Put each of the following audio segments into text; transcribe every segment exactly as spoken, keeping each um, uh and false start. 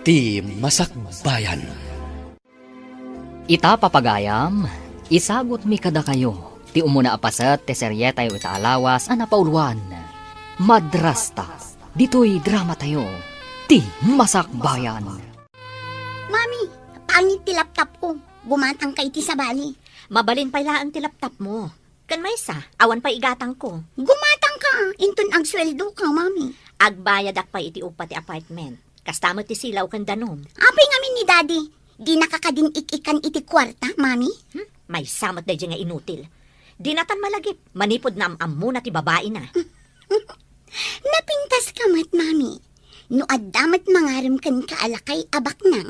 Ti Masakbayan. Ita, papagayam, isagutmi kadakayo ti umuna a paset ti serietayo ita a lawas a napauluan, Madrasta, ditoy dramatayo, Ti Masakbayan. Mami, pangit ti laptop ko. Gumatangka iti sabali. Mabalin pay laeng ti laptop mo. Ken maysa, awan pay igatangko. Gumatangka, inton agsueldoka, Mami. Agbayadak pay iti upa ti apartment. Kasta met ti silaw ken danum. Apay ngamin ni Daddy? Dinaka kadin ik-ikan iti kuarta, Mami? Hmm? Maysa met daydiay nga inutil. Dinatan malagip, manipud naam-ammona ti babaina. Napintaska met, Mami. No adda met mangarem kenka a lakay a baknang,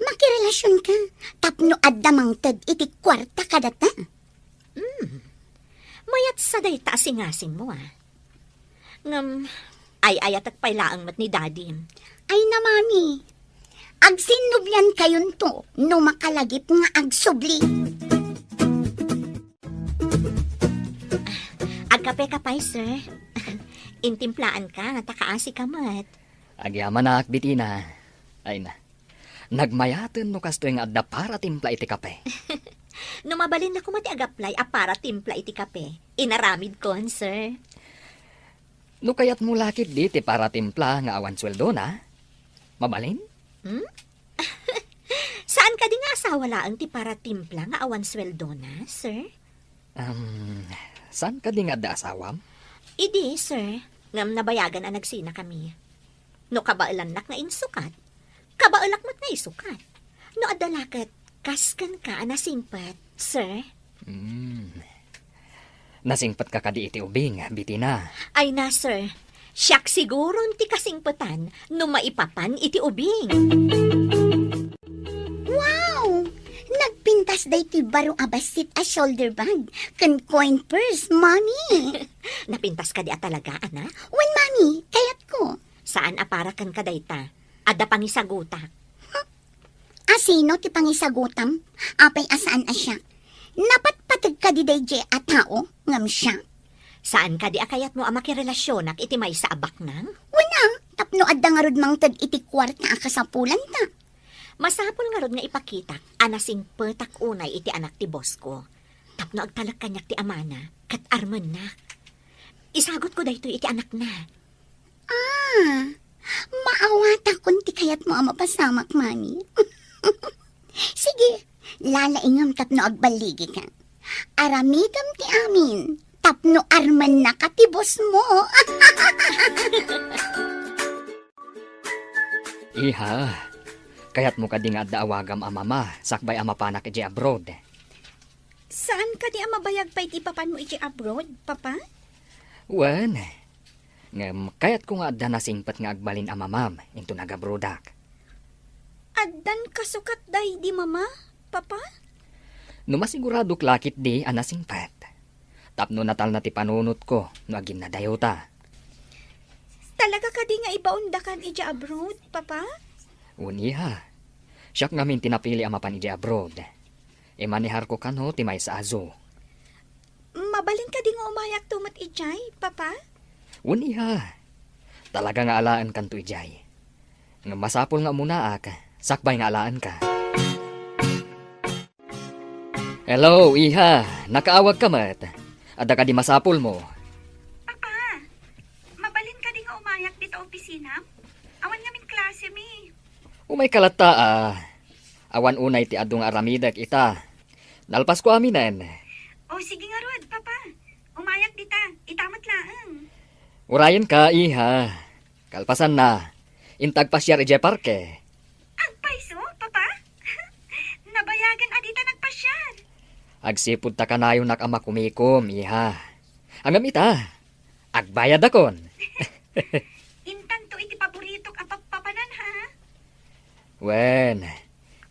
makirelasionka tapno adda mangted iti kuarta kadata. Hmm. Mayat sa dayta a singasingmo, a. Ngem, ay-ayatek pay laeng met ni Daddy. Ay na, Mami. Agsinnubliankayonto no makalagip nga agsubli. Agkape ka pay, sir. Intimplaanka, ta kaasika met. Agyamanak, Bitina. Ay na. Nagmayaten no kastoy nga adda para timpla iti kape. No mabalin la koma ti agaplay a para timpla iti kape, inaramidkon, sir. No kayatmo la ketdi ti para timpla nga awan sueldona, mabalin? Hmm? Saan kadi nga asawa laeng ti para timpla nga awan sueldona, sir? Um, saan kadi nga adda asawam? Idi, sir. Ngem nabayagan a nagsinakami. No kabaelannak nga insukat, kabaelak met nga isukat. No adda la ket kas kenka a nasingpet, sir. Hmm. Nasingpetka kadi iti ubing, Bitina? Ay na, sir. Siak siguron ti kasingpetan no maipapan iti ubing. Wow! Nagpintas daytoy baro a bassit a shoulder bag ken coin purse, Mami. Napintas kadi a talaga, anak? Wen, Mami, kayatko. Saan a para kenka dayta. Adda pangisagutak. Asino ti pangisagutam? Apay a saan a siak? Napatpateg kadi daydiay a tao ngem siak? Saan kadi a kayatmo a makirelasionak iti maysa a baknang? Wen a, tapno adda ngarud mangted iti kuarta a kasapulanta. Masapul ngarud nga ipakitak a nasingpetak unay iti anak ti boss ko. Tapno agtalek kaniak ti amana, ket armennak. Isagutko daytoy iti anakna. Ah, maawatakon ti kayatmo a mapasamak, Mami. Sige, lalaingem tapno agballigika. Aramidem ti amin tapno armennaka ti boss mo. Iha, kayatmo kadi nga adda awagam a mama sakbay a mapanak idiay abroad? Saan kadi a mabayag pay ti ipapanmo idiay abroad, Papa? Wen, ngem kayatko nga adda nasingpet nga agbalin a mamam inton agabroadak. Addan kasukat daydi Mama, Papa? No masiguradok la ketdi a nasingpet, tapno natalna ti panunotko no aginnadayota. Talaga kadi nga ibaondakan idiay abroad, Papa? Wen, iha. Siak ngamin ti napili a mapan idiay abroad. Imaneharko kano ti maysa a zoo. Mabalin kadi nga umayakto met idiay, Papa? Wen, iha. Talaga nga alaenkanto idiay. Ngem masapul nga umunaak, sakbay nga alaenka. Hello, iha. Nakaawagka met. Adda kadi masapulmo? Papa, mabalin kadi nga umayak dita opisinam? Awan ngamin klasemi. Umayka latta, a. Awan unay ti adu nga aramidek ita. Nalpasko aminen. O, sige ngarud, Papa. Umayak dita. Ita met laeng. Urayenka, iha. Kalpasanna, inta agpasiar idiay parke. Agpayso, Papa? Nabayagan a dita nagpasiar. Agsipud ta kanayonak a makumikom, iha. Ngem ita, agbayadakon. Intanto iti paboritok a pappapanan, ha? Wen,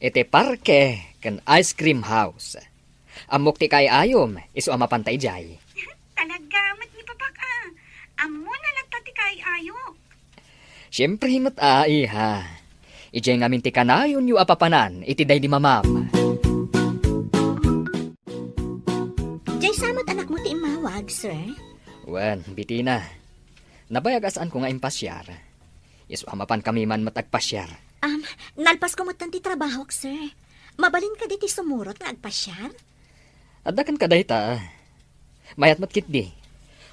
iti parke ken ice cream house. Ammok ti kaay-ayom, isu a mapanta idiay. Talaga met ni Papak, a. Ammona latta ti kaay-ayok. Siempre met, a, iha. Idiay ngamin ti kanayonyo a papanan iti daydi mamam. Diay sa met anakmo ti immawag, sir? Wen, Bitina. Nabayag a saanko nga impasiar. Isu a mapankami man met agpasiar. Um, nalpasko metten ti trabahok, sir. Mabalin kadi ti sumurot nga agpasiar? Adda kenka dayta. Mayat met ketdi.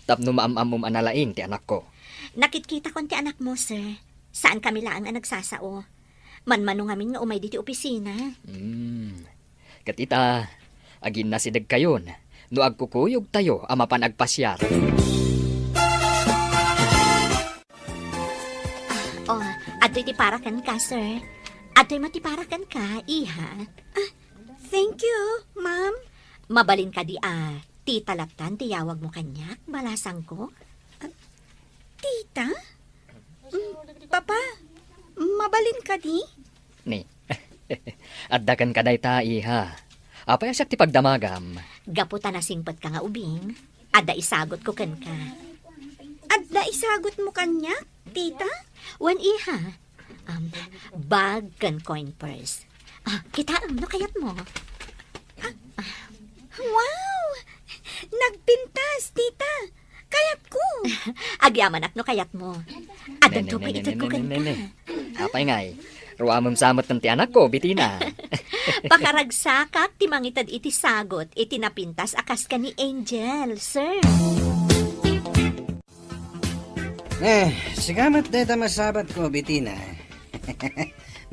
Tapno maam-ammom a nalaing ti anakko. Nakitkitakon ti anakmo, sir. Saan kami laeng a nagsasao. Manmano ngamin nga umay diti opisina. Hmm. Ket ita, aginnasidegkayon no agkukuyogtayo a mapan agpasiar. Oh, adtoy ti para kenka, sir. Adtoy met ti para kenka, iha. Ah, thank you, ma'am. Mabalin kadi a tita lattan ti yawagmo kaniak, balasangko? Ah, tita? Mm, Papa, mabalin kadi? Ni. Adda kenka dayta, iha. Apay a siak ti pagdamagam? Gapu ta nasingpetka nga ubing, adda isagutko kenka. Adda isagutmo kaniak, tita? Wen, iha. Um, bag ken coin purse. Ah, kitaem no kayatmo. Ah, ah. Wow! Nagpintas, tita! Kayatko! Agyamanak no kayatmo. Addanto pay itedko kenka. Apay ngay, ruamem sa met ti anakko, Bitina. Pakaragsakak ti mangited iti sagut iti napintas a kas ken ni Angel, sir. Eh, sika met dayta masabatko, Bitina.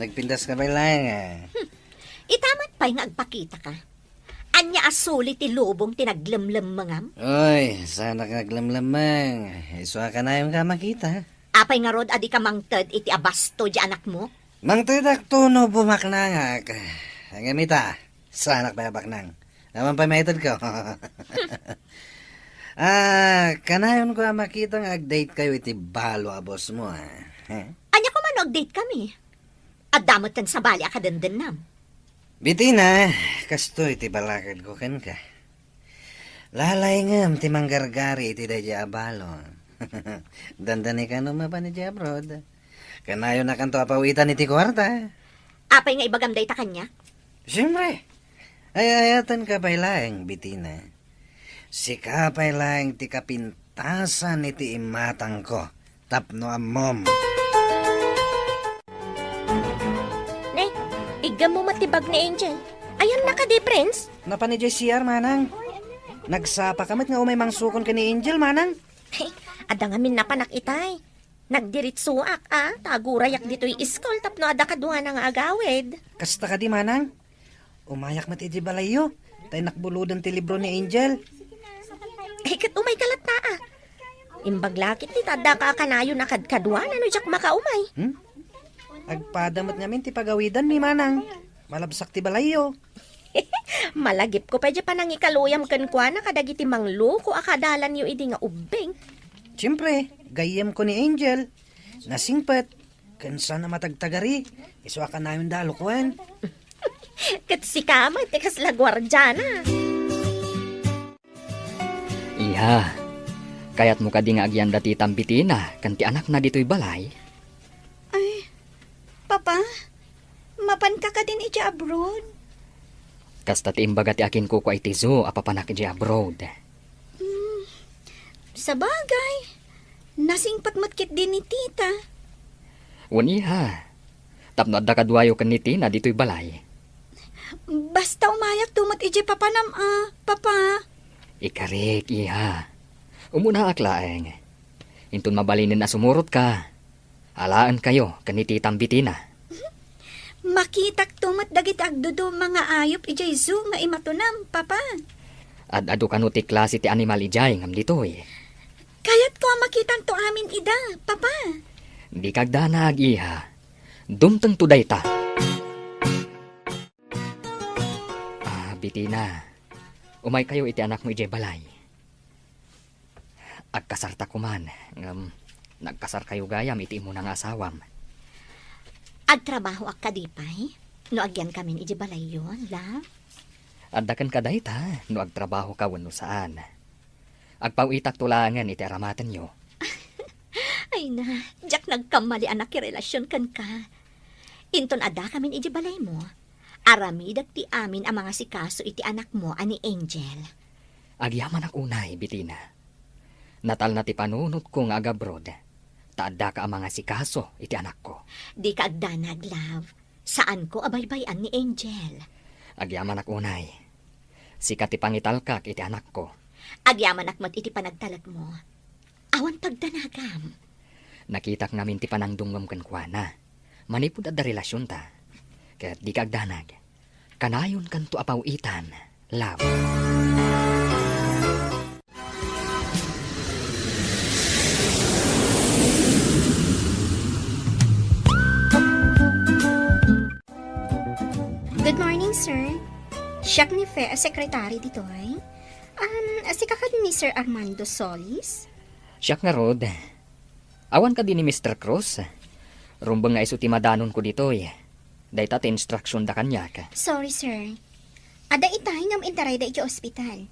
Nagpintaska pay laeng, ah. Hmm. Ita met pay nga agpakitaka. Ania a suli ti lubong ti naglemlemmengam? Oy, saanak nga aglemlemmeng. Isu a kanayonka a makita. Apay ngarud a dika mangted iti abasto ti anakmo? Mangtedakto no bumaknangak. Ngem ita, saanak pay a baknang. Awan pay maitedko. Ah, kanayonko a makita nga ag-date kayo iti balo a bossmo, ah. Ania koma no ag-date kami? Adda met ken sabali a kadendennam. Bitina, kastoy ti balakadko kenka. Lalaingem ti manggargari iti daydiay a balo. Dandani kano mapan idiay abroad. Kanayonakanto a pawitan iti kuarta. Apay nga ibagam dayta kaniak? Siempre. Ay-ayatenka pay laeng, Bitina. Sika pay laeng ti kapintasan iti imatangko tapno ammom. Ne, iggammo met ti bag ni Angel. Ayanna kadi, Prince? Napan idiay C R, manang. Nagsapaka met nga umay mangsukon ken ni Angel, manang. Hey, adda ngamin napanak itay. Nagdiritsuak, a, ta agurayak ditoy iskul tapno adda kaduana nga agawid. Kasta kadi, manang? Umayak met idiay balayyo, ta innak buloden ti libro ni Angel. Ay, ket umayka latta, a. Imbag la ketdi ta addaka a kanayon a kadkaduana no diak makaumay. Hmm? Agpada met ngamin ti pagawidanmi, manang. Malabsak ti balayyo. Malagipko pay diay panangikaluyam kenkuana kadagiti mangloko a kadalanyo idi nga ubbing. Siempre, gayyemko ni Angel. Nasingpet, ken saan a matagtagari, isu a kanayonda a lokoen. Ket sika met ti kasla guardiana. Iha, kayatmo kadi nga agyanda ti tambitina ken ti anakna ditoy balay? Ay, Papa, mapanka kadin idiay abroad? Kasta ti imbaga ti akinkukua iti zoo a papanak idiay abroad. Hmm, sabagay, nasingpet met ketdi ni Tita. Wen, iha, tapno adda kaduayo ken ni Tina ditoy balay. Basta umayakto met idiay papanam a, Papa. Ikarik, iha. Umunaak laeng. Inton mabalinen a sumurotka, alaenkayo ken ni Titam Bitina. Makitakto met dagiti agduduma nga ayup idiay zoo nga imatonam, Papa. Ad-adu kano ti klase ti animal idiay ngem ditoy? Kayatko a makitanto amin ida, Papa. Dika agdanag, iha. Dumtengto dayta. Ah, Bitina, umaykayo iti anakmo idiay balay. Agkasarta koman, ngem nagkasarkayo gayam iti immuna nga asawam. Agtrabahoak kadi pay no agyankamin idiay balayyo, love? Adda kenka dayta no agtrabahoka wenno saan. Agpaw-itakto laengen iti aramatenyo. Ay na, diak nagkammali a nakirelasion kenka. Inton addakamin idiay balaymo, aramidek ti amin a mangasikaso iti anakmo a ni Angel. Agyamanak unay, Bitina. Natalna ti panunotko nga agabroad. ta addaka a mangasikaso iti anakko. Dika agdanag, love. Saanko a baybay-an ni Angel. Agyamanak unay. Sika ti pangitalkak iti anakko. Agyamanak met iti panagtalekmo. Awan pagdanagam. Nakitak ngamin ti panangdungngem kenkuana. Manipud adda relasionta. Ket dika agdanag. Kanayonkanto a paw-itan, love. Good morning, sir. Siak ni Fe a sekretary ditoy. Um, sika kadi ni Sir Armando Solis? Siak ngarud. Awan kadi ni Mister Cruz? Rumbeng nga isu ti madanonko ditoy. Dayta ti instruction da kaniak. Sorry, sir. Adda itay ngem intarayda idiay ospital.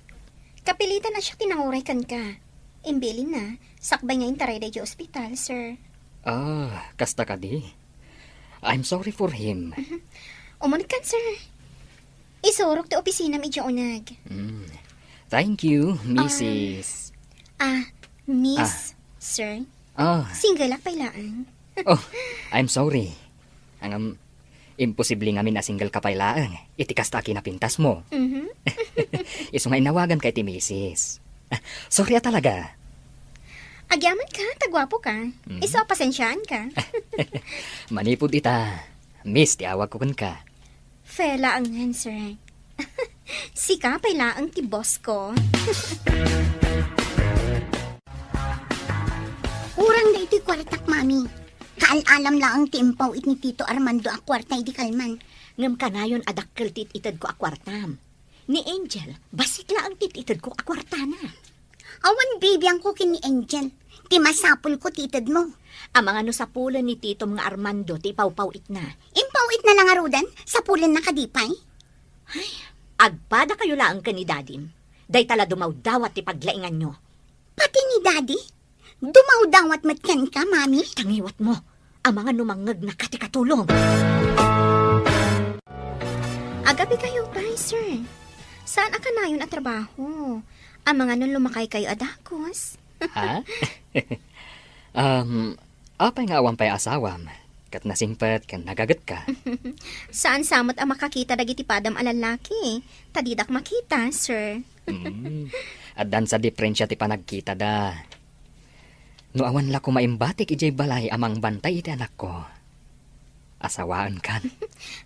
Kapilitan a siak ti nanguray kenka. Imbilinna, sakbay nga intarayda idiay ospital, sir. Ah, kasta kadi? I'm sorry for him. Mhm. Umunegkan, sir. Isurok ti opisinam idiay uneg. Mm. Thank you, Missus. Ah, Miss, Ah. Sir. Ah. Single-ak pay laeng. Oh, I'm sorry. Ngem, imposible ngamin a single ka pay laeng iti kasta a kinapintasmo. Mhm. Isu nga inawaganka iti Missus. Ah, sorry a talaga. Agyamanka ta guapoka. Mhm. Isu a pasensiaanka. Manipud ita, Miss ti awagko kenka. Fe laengen, sir. Sika pay laeng ti boss-ko. Kurang daytoy kuartak, Mami. Kaal-alam laeng ti impaw-it ni Tito Armando a kuarta idi kalman. Ngem kanayon a dakkel ti it-itedko a kuartam. Ni Angel, bassit laeng ti it-itedko a kuartana. Awan bibiangko ken ni Angel. Ti masapulko ti itedmo. Amangan no sapulen ni titom nga Armando ti ipawpaw-itna. Impaw-itna la ngaruden? Sapulenna kadi pay? Ay, agpadakayo laeng ken ni Dadim. Dayta la dumawdawat ti paglainganyo. Pati ni Daddy? Dumawdawat met kenka, Mami? Tangiwatmo. Amangan no mangngegnaka ti katulong. Agabikayo pay, sir. Saan a kanayon a trabaho? Amangan no lumakaykayo a dagus. Ha? Um, apay nga awan pay asawam? Ket nasingpet ken nagagetka. Saan sa met a makakita dagiti padam a lallaki, ta didak makita, sir. Mm. Addan sa diferensia ti panagkitada. No awan la koma imbatik idiay balay a mangbantay iti anakko, asawaenkan.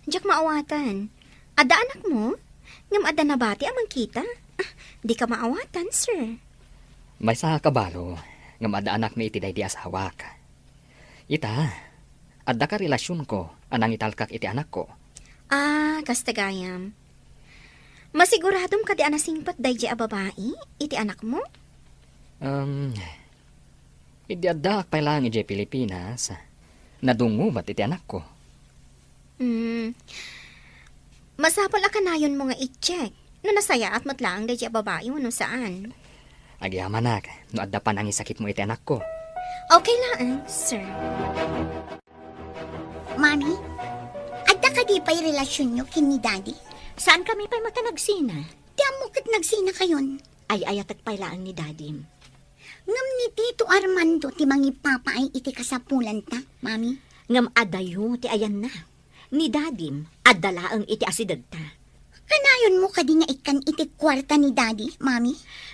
Diak maawatan. Adda anakmo? Ngem adda nabati a mangkita? Ah, dika maawatan, sir. Maysa a kabalo, ngem adda anakmi iti daydi asawak. Ita, adda ka relasionko a nangitalkak iti anakko. Ah, kasta gayam. Masiguradom kadi a nasingpet daydi a babai iti anakmo? Um, idi addaak pay laeng idiay Pilipinas, nadungngo met iti anakko. Hmm. Masapul a kanayonmo nga i-check no nasayaat met laeng daydi a babai wenno saan. Agyamanak no adda panangisakitmo iti anakko. Okay laeng, sir. Mami, adda kadi pay relasionyo ken ni Daddy? Saan kami pay met a nagsina? Ti ammo ket nagsinakayon. Ay-ayatek pay laeng ni Dadim. Ngem ni Tito Armando ti mangipapaay iti kasapulanta, Mami. Ngem adayo ti ayanna. Ni Dadim, adda laeng iti asidegta. Kanayonmo kadi nga ikkan iti kuarta ni Daddy, Mami?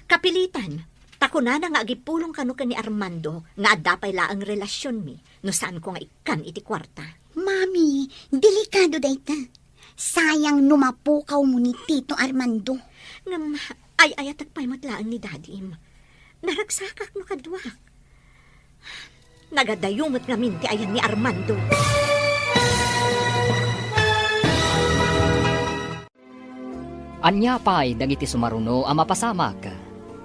Kapilitan, ta kunana nga agipulong kano ken ni Armando nga adda pay laeng relasionmi no saanko nga ikkan iti kuarta. Mami, delikado dayta. Sayang no mapukawmo ni Tito Armando. Ngem ay-ayatek pay met laeng ni Dadim. Naragsakak no kaduak. Nagadayo met ngamin ti ayan ni Armando. Ania pay dagiti sumaruno a mapasamak?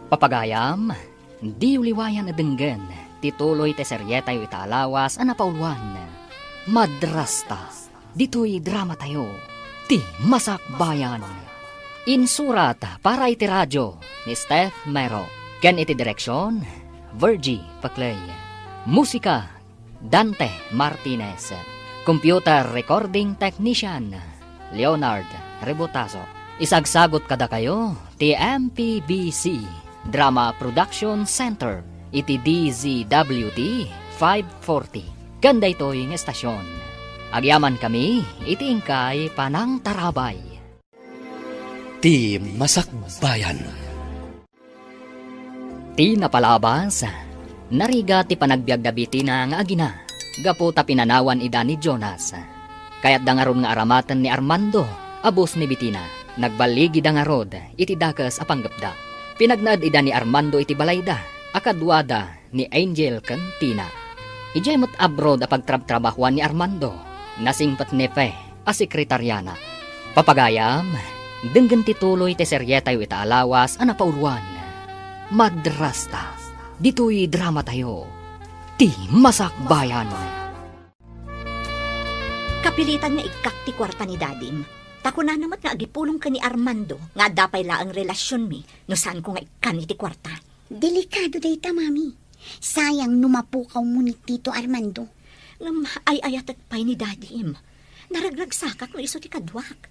Papagayam, diyo liwayan a denggen ti tuloy ti serietayo ita a lawas a napauloan, Madrasta. Ditoy dramatayo, Ti Masakbayan. Insurat para iti radio ni Steph Mero, ken iti direksion, Virgie Paclay. Musika, Dante Martinez. Computer recording technician, Leonard Rebotazo. Isagsagot kadakayo ti M P B C Drama Production Center iti D Z W T five forty. Ken daytoy nga estasyon, agyamankami iti inkay panangtarabay. Ti Masakbayan. Ti napalabas, narigat ti panagbiagda Bitina nga agina gapu ta pinanawan ida ni Jonas. Kayatda ngarud nga aramaten ni Armando a boss ni Bitina. Nagballigida ngarud iti dakes a panggepda. Pinagnaed ida ni Armando iti balayda a kaduada ni Angel ken Tina. Idiay met abroad a pagtrabtrabahoan ni Armando, nasingpet ni Fe a sekretariana. Papagayam, denggen ti tuloy ti serietayo ita a lawas a napauloan. Madrasta, ditoy dramatayo, Ti Masakbayan. Kapilitan nga ikkak ti kuarta ni Dadim. Ta kunana met nga agipulong ken ni Armando nga adda pay laeng relasionmi no saanko nga ikkan iti kuarta. Delikado dayta, Mami. Sayang no mapukawmo ni Tito Armando. Ngem ay-ayatek pay ni Dadim. Naragragsakak no isu ti kaduak.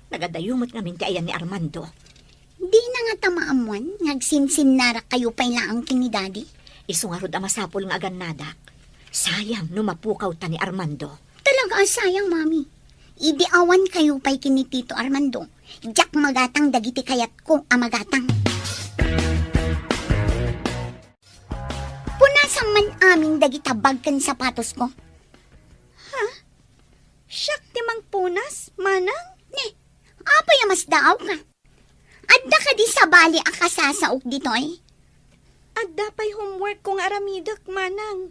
Nagadayo met ngamin ti ayan ni Armando. Dina ngata maammoan nga agsinsinnarak kayo pay laeng ken ni Daddy? Isu ngarud a masapul nga agannadak. Sayang no mapukawta ni Armando. Talaga a sayang, Mami. Idi awan kayo pay ken ni Tito Armando, diak magatang dagiti kayatko a magatang. Punasam man amin dagita bag ken sapatosko. Ha? Siak ti mangpunas, manang? Ne, apay a masdaawka? Adda kadi sabali a kasasaok ditoy? Adda pay homework ko nga aramidek, manang.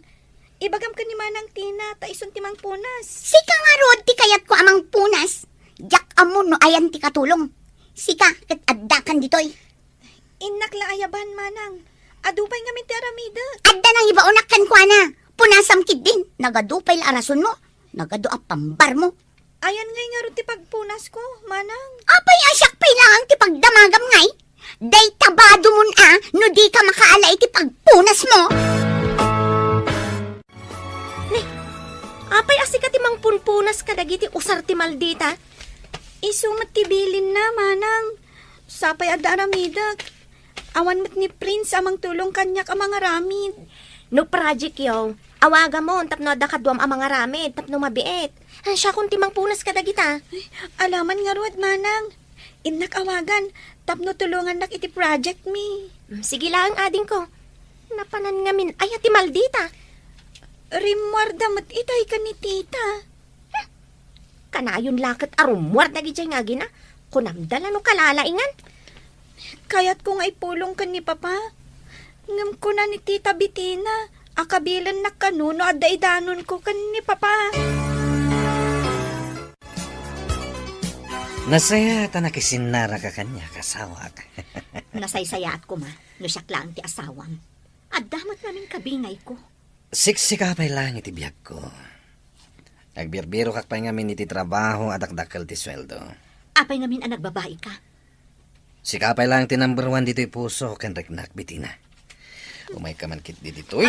Ibagam ken ni Manang Tina ta isun ti mangpunas. Sika ngarud ti kayatko a mangpunas. Diak ammo no ayan ti katulong. Sika ket addakan ditoy. Innak la ayaban, manang. Adu pay ngamin ti aramidek. Adda nangibaonak kenkuana. Punasam ketdin. Nagadu pay la a rasonmo. Nagadu a pambarmo. Ayan ngay ngarud ti pagpunasko, manang. Apay a siak pay laeng ti pagdamagam ngay? Dayta badumon a no dika makaala iti pagpunasmo. Ne, apay a sika ti mangpunpunas kadagiti usar ti maldita? Isu met ti bilinna, manang. Sapay adda aramidek. Awan met ni Prince a mangtulong kaniak a mangaramid. No project yo, awagamon tapno adda kaduam a mangaramid tapno mabiit. Ah, siakon ti mangpunas kadagita. Ay, alaman ngarud, manang. Innak awagan tapno tulongannak iti project mi. Mm, sige laeng, adingko. Napanan ngamin aya ti maldita? Rimmuarda met itay ken ni tita. Hmm. Kanayon la ket a rummuar dagidiay nga agina. Kunamda la no kalalaingan. Kayatko nga ipulong ken ni Papa. Ngem kuna ni Tita Bitina a kabilennak kano no adda idanonko ken ni Papa. Nasayaat a nakisinnaraka kaniak, asawak. Nasaysayaat koma no siak laeng ti asawam. Adda met ngamin kabingayko. Siksika pay laeng iti biagko. Agbirbirokak pay ngamin iti trabaho a dakdakkel ti sueldo. Apay ngamin a nagbabaika? Sika pay laeng ti number one ditoy puso ken riknak, Bitina. Umayka man ketdi ditoy.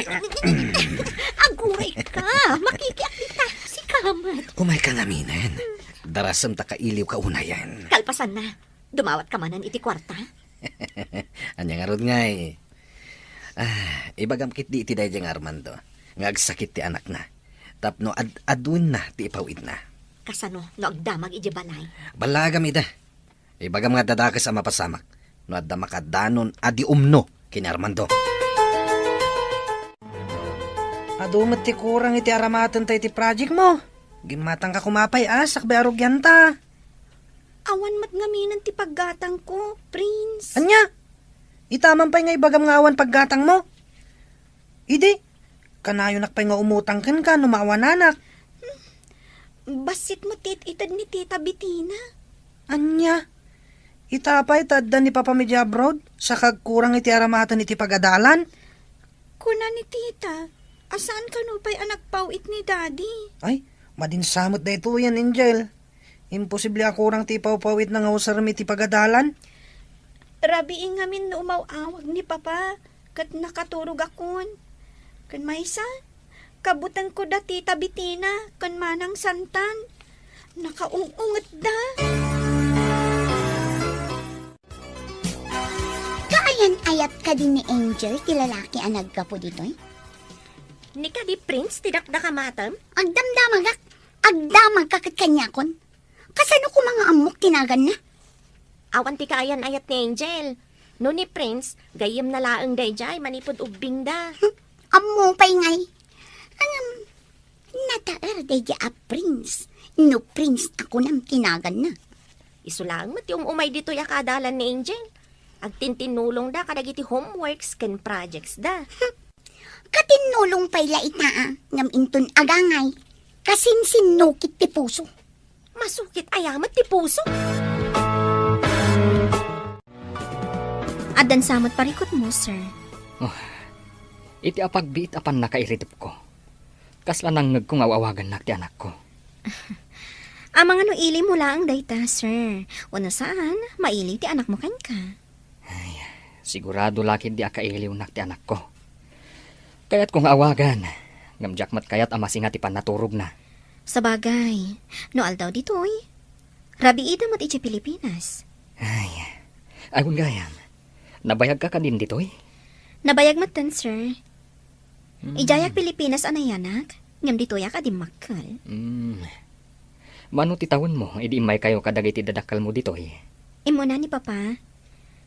Aguray ka! Makikiak dita! Sika met! Umayka ngaminen. Darasem ta kailiwka unayen. Kalpasanna, dumawatka manen iti kuarta? Ania ngarud ngay? Ah, ibagam ketdi iti daydiay nga Armando nga agsakit ti anakna tapno ad-aduenna ti ipaw-itna. Kasano no agdamag idiay balay? Ballagam ida. Ibagam nga adda dakes a mapasamak no adda makadanon a di umno ken ni Armando. Adu met ti kurang iti aramatenta iti project mo. Gimmatangka koma pay a sakbay a rugianta. Awan met ngaminen ti paggatangko, Prince. Ania? Ita man pay nga ibagam nga awan paggatangmo? Idi, kanayonak pay nga umutang kenka no maawananak. Bassit met ti it-ited ni Tita Bitina. Ania? Ita pay ta adda ni Papam idiay abroad, sa kagkurang iti aramaten iti pagadalan? Kuna ni Tita, a saan kano pay a nagpaw-it ni Daddy? Ay, madin sa met daytoyen, Angel. Imposible a kurang ti ipawpaw-itna nga usarem iti pagadalan. Rabii ngamin no umaw-awag ni Papa ket nakaturogakon. Ken maysa, kabutengko da Tita Bitina ken Manang Santan. Nakaung-ungetda. Kaayan-ayat kadi ni Angel ti lalaki a naggapu ditoy? Ni kadi Prince ti dakdakamatem? Agdamdamagak. Agdamagka ket kaniakon. Kasano koma nga ammok ti naganna? Awan ti kaayan-ayat ni Angel. No ni Prince, gayyemna laeng daydiay manipud ubbingda. Ammo pay ngay. Ngem, nataer daydiay a Prince. No Prince a kunam ti naganna. Isu laeng met ti um-umay ditoy a kaadalan ni Angel. Agtintinnulongda kadagiti homeworks ken projects da. Katinnulong pay la ita, a, ngem inton agangay, kasinsinnukit ti puso. Masukit aya met ti puso. Addan sa met parikutmo, sir. Oh, iti apagbiit a pannakairidepko, kasla nangngegko nga aw-awagannak ti anakko. Amangan no ilimo laeng dayta, sir. Wenno saan, maili ti anakmo kenka. Ay, sigurado la ketdi a kailiwnak ti anakko. Kayatko nga awagan, ngem diak met kayat a masinga ti pannaturogna. Sabagay, no aldaw ditoy, rabiida met idiay Pilipinas. Ay, awan gayam. Nabayagka kadin ditoy? Nabayag metten, sir. Hmm. Idiayak Pilipinas a nayanak, ngem ditoyak a dimmakkel. Hmm. Mano ti tawenmo idi immaykayo kadagiti dadakkelmo ditoy? Immuna ni Papa.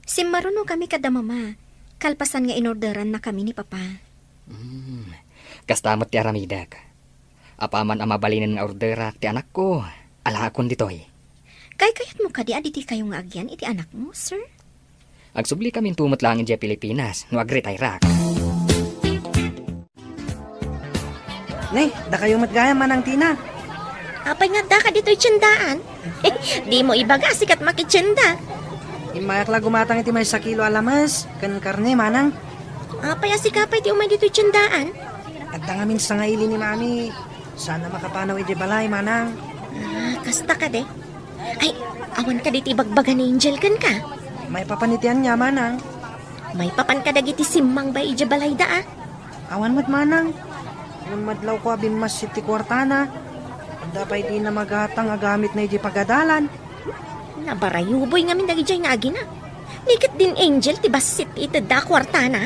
Simmarunokami kada Mama, kalpasan nga inorderannakami ni Papa. Hmm. Kasta met ti aramidek. Apaman a mabalinen nga orderak ti anakko, alaakon ditoy. Kaykayatmo kadi a ditikayo nga agyan iti anakmo, sir? Agsublikaminto met laeng idiay Pilipinas no agretayrak. Ne, dakayo met gayam, Manang Tina. Apay nga addaka ditoy tiendaan? Dimo ibaga a sika ti makitienda. Immayak la gumatang iti maysa kilo a lames ken karne, Manang. Apay a sika pay ti umay ditoy tiendaan? Adda ngamin sangaili ni Mami. Saan a makapanaw idiay balay, Manang. Ah, kasta kadi? Ay, awan kadi ti ibagbaga ni Angel kenka? Maipapan iti ania, Manang? Maipapan kadagiti simmang bay idiay balayda, a? Awan met, Manang. Ngem madlawko a bimmassit ti kuartana. Adda pay dina magatang a gamitna idiay pagadalan. Nabarayuboy ngamin dagidiay nga agina. Ni ket din Angel ti bassit ti itedda a kuartana.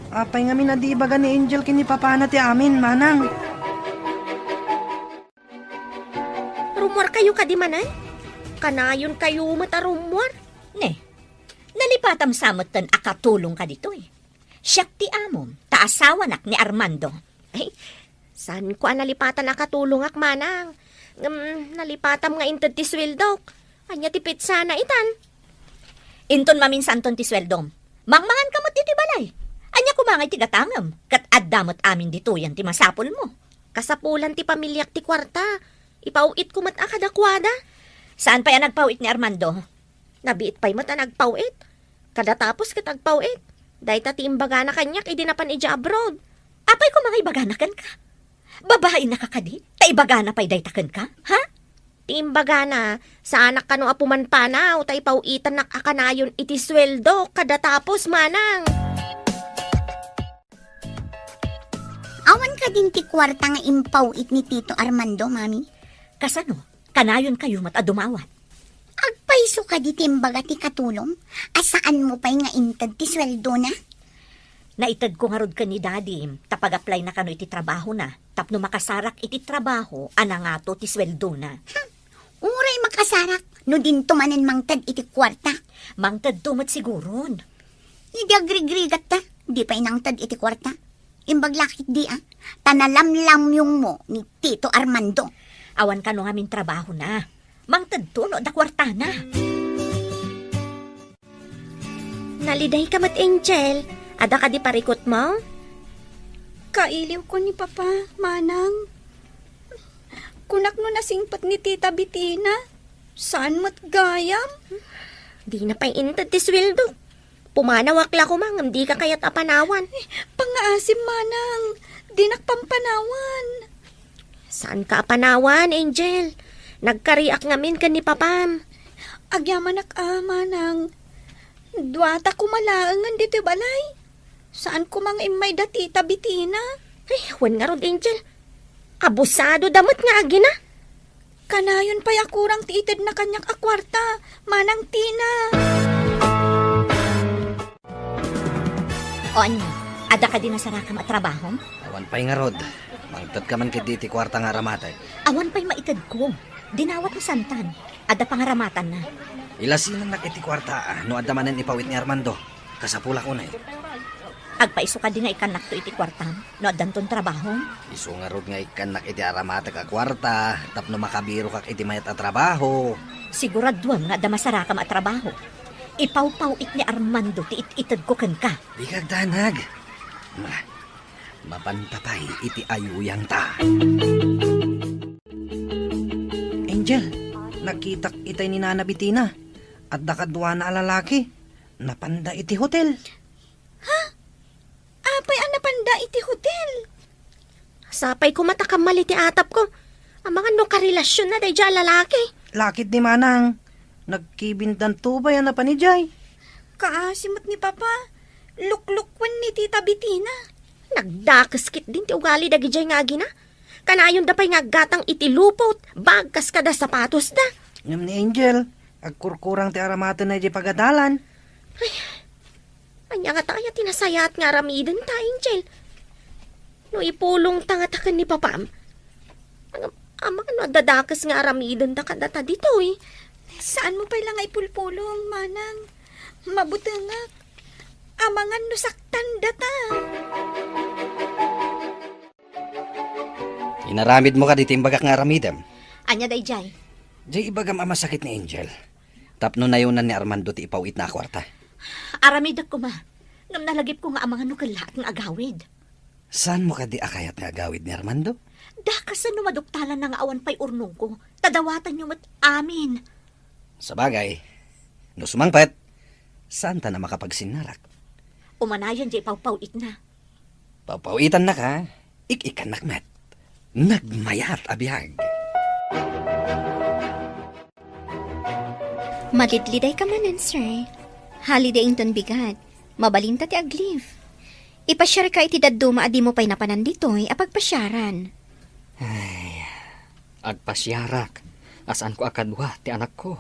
Apay ngamin a di ibaga ni Angel ken ni Papana ti amin, Manang? Rummuarkayo kadi manen? Kanayonkayo met a rummuar. Ne, nalipatam sa metten a katulongka ditoy. Siak ti amom, ta asawanak ni Armando. Ay, saanko a nalipatan a katulongak, Manang. Ngem, nalipatam nga inted ti sueldok. Ania ti pitsana itan? Inton maminsanton ti sueldom, mangmanganka met ditoy balay. Ania koma ngay ti gatangem? Ket adda met amin ditoyen ti masapulmo. Kasapulan ti pamiliak ti kuarta. Ipaw-itko met a kadakuada. Saan pay a nagpaw-it ni Armando? Nabiit pay met a nagpaw-it. Kada tapos ket agpaw-it. Dayta ti imbagana kaniak idi napan idiay abroad. Apay koma nga ibagana kenka? Babainaka kadi? Ta ibagana pay dayta kenka? Ha? Ti imbagana, saanak kano a pumanpanaw ta ipaw-itannak a kanayon iti sueldo kada tapos, Manang. Awan kadin ti kuarta nga impaw-it ni Tito Armando, Mami? Kasano? Kanayonkayo met a dumawat. Agpayso kadi ti imbaga ti katulom a saanmo pay nga inted ti sueldona? Naitedko ngarud ken ni Daddy ta pag-applyna kano iti trabahona tapno makasarak iti trabaho a nangato ti sueldona. Hmm. Uray makasarak no dinto manen mangted iti kuarta. Mangtedto met siguron. Idi agrigrigatta, di pay nangted iti kuarta. Imbag la ketdi, a, ta nalamlamyongmo ni Tito Armando. Awan kano ngamin trabahona. Mangtedto no adda kuartana. Nalidayka met, Angel. Adda kadi parikutmo? Kailiwko ni Papa, Manang. Kunak no nasingpet ni Tita Betina, saan met gayam? Dina pay inted ti sueldo. Pumanawak la koma ngem dika kayat a panawan. Pangngaasim, Manang. Dinak pampanawan. Saanka a panawan, Angel? Nagkariak ngamin ken ni Papam. Agyamanak a, Manang. Duata koma laengen ditoy balay. Saan koma nga immay da Tita Betina? Ay, wen ngarud, Angel. Abusado da met nga agina. Kanayon pay a kurang ti itedna kaniak a kuarta, Manang Tina. O ania, Adda kadi nasarakam a trabahom? Awan pay ngarud. Mangtedka man ketdi iti kuarta nga aramatek. Awan pay maitedko. Dinawat ni Santan. Adda pangaramatanna. Ilasinannak iti kuarta, a, no adda manen ipawit ni Armando. Kasapulak unay. Agpaiso kadi nga ikkannakto iti kuartam, no addanton trabahom? Isu ngarud nga ikkannak iti aramatek a kuarta, tapno makabirokak iti mayat a trabaho. Siguraduem nga adda masarakam a trabaho. Ipawpawit ni Armando ti it-itedko kenka. Dika agdanag. Ma, mapanta pay iti ayuyangta. Angel, nakitak itay ni Nana Bettina. Adda kaduana a lalaki. Napanda iti hotel. Ha? Apay a napanda iti hotel? Sapay koma ta kammal iti atapko. Amangan no karelasionna daydiay a lalaki. Lakit ni Manang. Nagkibindanto pay a napan idiay. Kaasi met ni Papa. Luklukwen ni Tita Bettina. Nagdakes ketdin ti ugali dagidiay nga agina. Kanayonda pay nga aggatang iti lupot, bag kas kada sapatosda. Ngem ni Angel, agkurkurang ti aramatenna idiay pagadalan. Ay, ania ngata aya ti nasayaat nga aramidenta, Angel? No ipulongta ngata ken ni Papam, am-, amangan no adda dakes nga aramidenda kadata ditoy. Saanmo pay la nga ipulpulong, Manang. Mabutengak. Amangan no saktandata. Inaramidmo kadi ti imbagak nga aramidem? Ania daydiay? Diay ibagam a masakit ni Angel. Tapno nayonan ni Armando ti ipawitna a kuarta. Aramidek koma. Ngem nalagipko nga amangan no kellaat nga agawid. Saanmo kadi a kayat nga agawid ni Armando? Dakasen no maduktalanna nga awan pay urnongko. Ta dawatanyo met amin. Sabagay, no sumangpet, saanta a makapagsinnarak. Umanayon diay pawpawitna. Pawpawitannaka, ik-ikkannak met. Nagmayat a biag. Malidlidayka manen, sir. Holiday inton bigat. Mabalinta ti ag-leave. Ipasiarka iti dadduma a dimo pay napanan ditoy a pagpasiaran. Ay, agpasiarak a saanko a kadua ti anakko.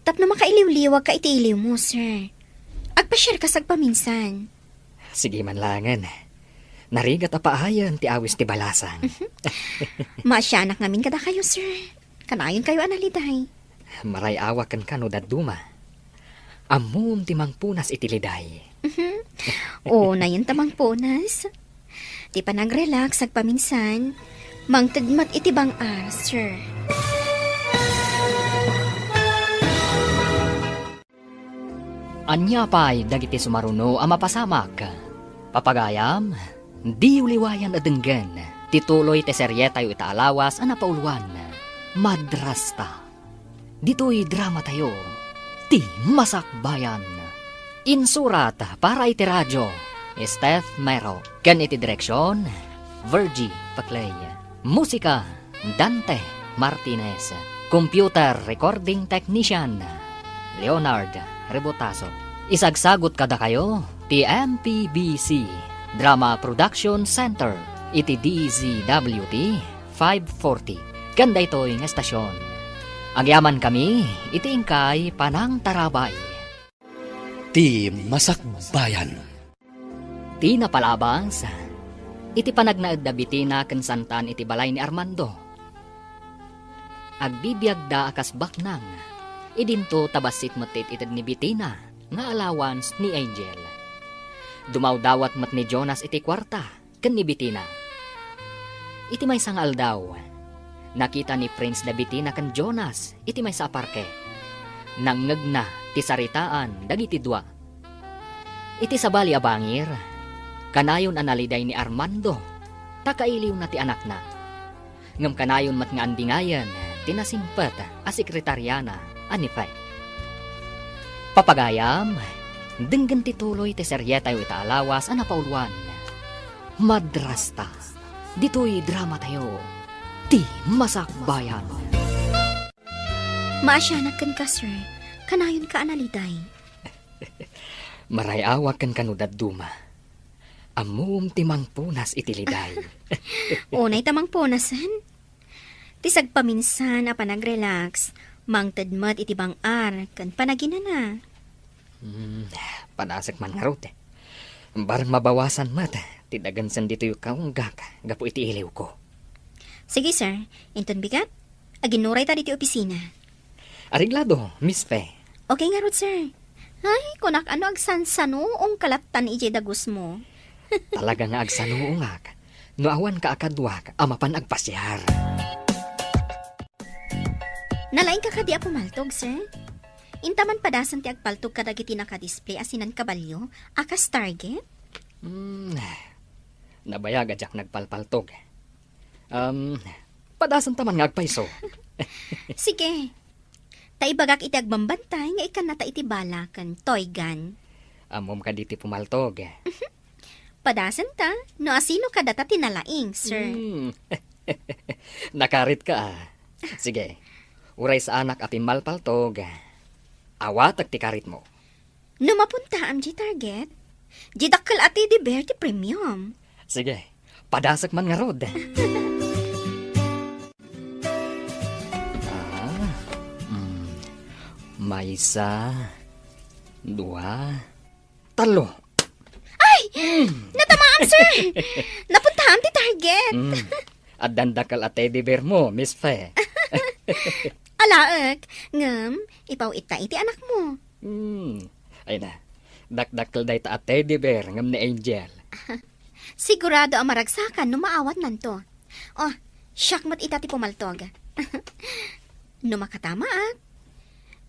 Tapno makailiwliwagka iti iliwmo, sir. Agpasiarka sagpaminsan. Sige man laengen. Narigat a paayen ti awis ti balasang. Maasianak ngamin kadakayo, sir. Kanayonkayo a naliday. Maray-awak kenka no dadduma. Ammom ti mangpunas iti liday. Mhm. O, nayon ta mangpunas. Ti panag-relax agpaminsan, mangted met iti bang-ar, sir. Ania pay dagiti sumaruno a mapasamak? Papagayam, diyo liwayan a denggen ti tuloy ti serietayo ita a lawas a napauluan, Madrasta. Ditoy dramatayo, Ti Masakbayan. Insurat para iti radio, Steph Mero. Ken iti direksion, Virgie Paclay. Musika, Dante Martinez. Computer recording technician, Leonard Rebotazo. Isagsagut kadakayo ti M P B C Drama Production Center iti D Z W T five forty. Ken daytoy nga estasion, agyamankami iti inkay panangtarabay. Ti Masakbayan. Ti napalabas, iti panagnaed da Bettina ken Santan iti balay ni Armando. Agbibiagda a kas baknang, idinto ta bassit met ti it-ited ni Bettina nga allowance ni Angel. Dumawdawat met ni Jonas iti kuarta ken ni Bettina. Iti maysa nga aldaw, nakita ni Prince da Bettina ken Jonas iti maysa a parke. Nangngegna ti saritaan dagiti dua. Iti sabali a bangir, kanayon a naliday ni Armando ta kailiwna ti anakna. Ngem kanayon met nga andingayen ti nasingpet a sekretariana a ni Faith. Papagayam, denggen ti tuloy ti serietayo ita a lawas a napauluan. Madrasta. Ditoy dramatayo, Ti Masakbayan. Maasianak kenka, sir. Kanayonka a naliday. Maray-awak kenka no dadduma. Ammom ti mangpunas iti liday. Unay ta mangpunasen. Ti sagpaminsan a panag-relax, mangted met iti bang-ar ken panaginana. Hmm, padasek man ngarud. Barang mabawasan met ti dagensen ditoy kaunggak gapu iti iliwko. Sige, sir. Inton bigat, aginuray ta ditoy opisina. Areglado, Miss Fe. Okay ngarud, sir. Ay, kunak, ano, agsansanuong ka lattan idiay dagusmo. Talaga nga agsanuongak no awanka a kaduak a mapan agpasiar. Nalaingka kadi a pumaltog, sir? Inta man padasen ti agpaltog kadagiti nakadisplay a sinan kabalio a kas target? Hmm, nabayag a diak nagpalpaltog. Um, padasenta man nga agpayso. Sige. Ta ibagak iti agbambantay nga ikkannata iti bala ken toy gun. Ammom kadi ti pumaltog? Padasenta no asino kadata ti nalaing, sir. Hmm. Nakaritka, ah. Sige. Uray saanak a pimmalpaltog, awatek ti karitmo. No mapuntaam diay target, diay dakkel a teddy bear ti premium. Sige, padasek man ngarud. Ah, mm. Maysa, dua, tallo. Ay! Natamaam, sir! Napuntaam ti target. Mm. Addan dakkel a teddy bear mo, Miss Fe. Alaek, ngem, ipaw-itta iti anakmo. Hmm. Ay na, dakdakkel dayta a teddy bear ngem ni Angel. Sigurado a maragsakan no maawatnanto. Oh, siak met ita ti pumaltog. No makatamaak,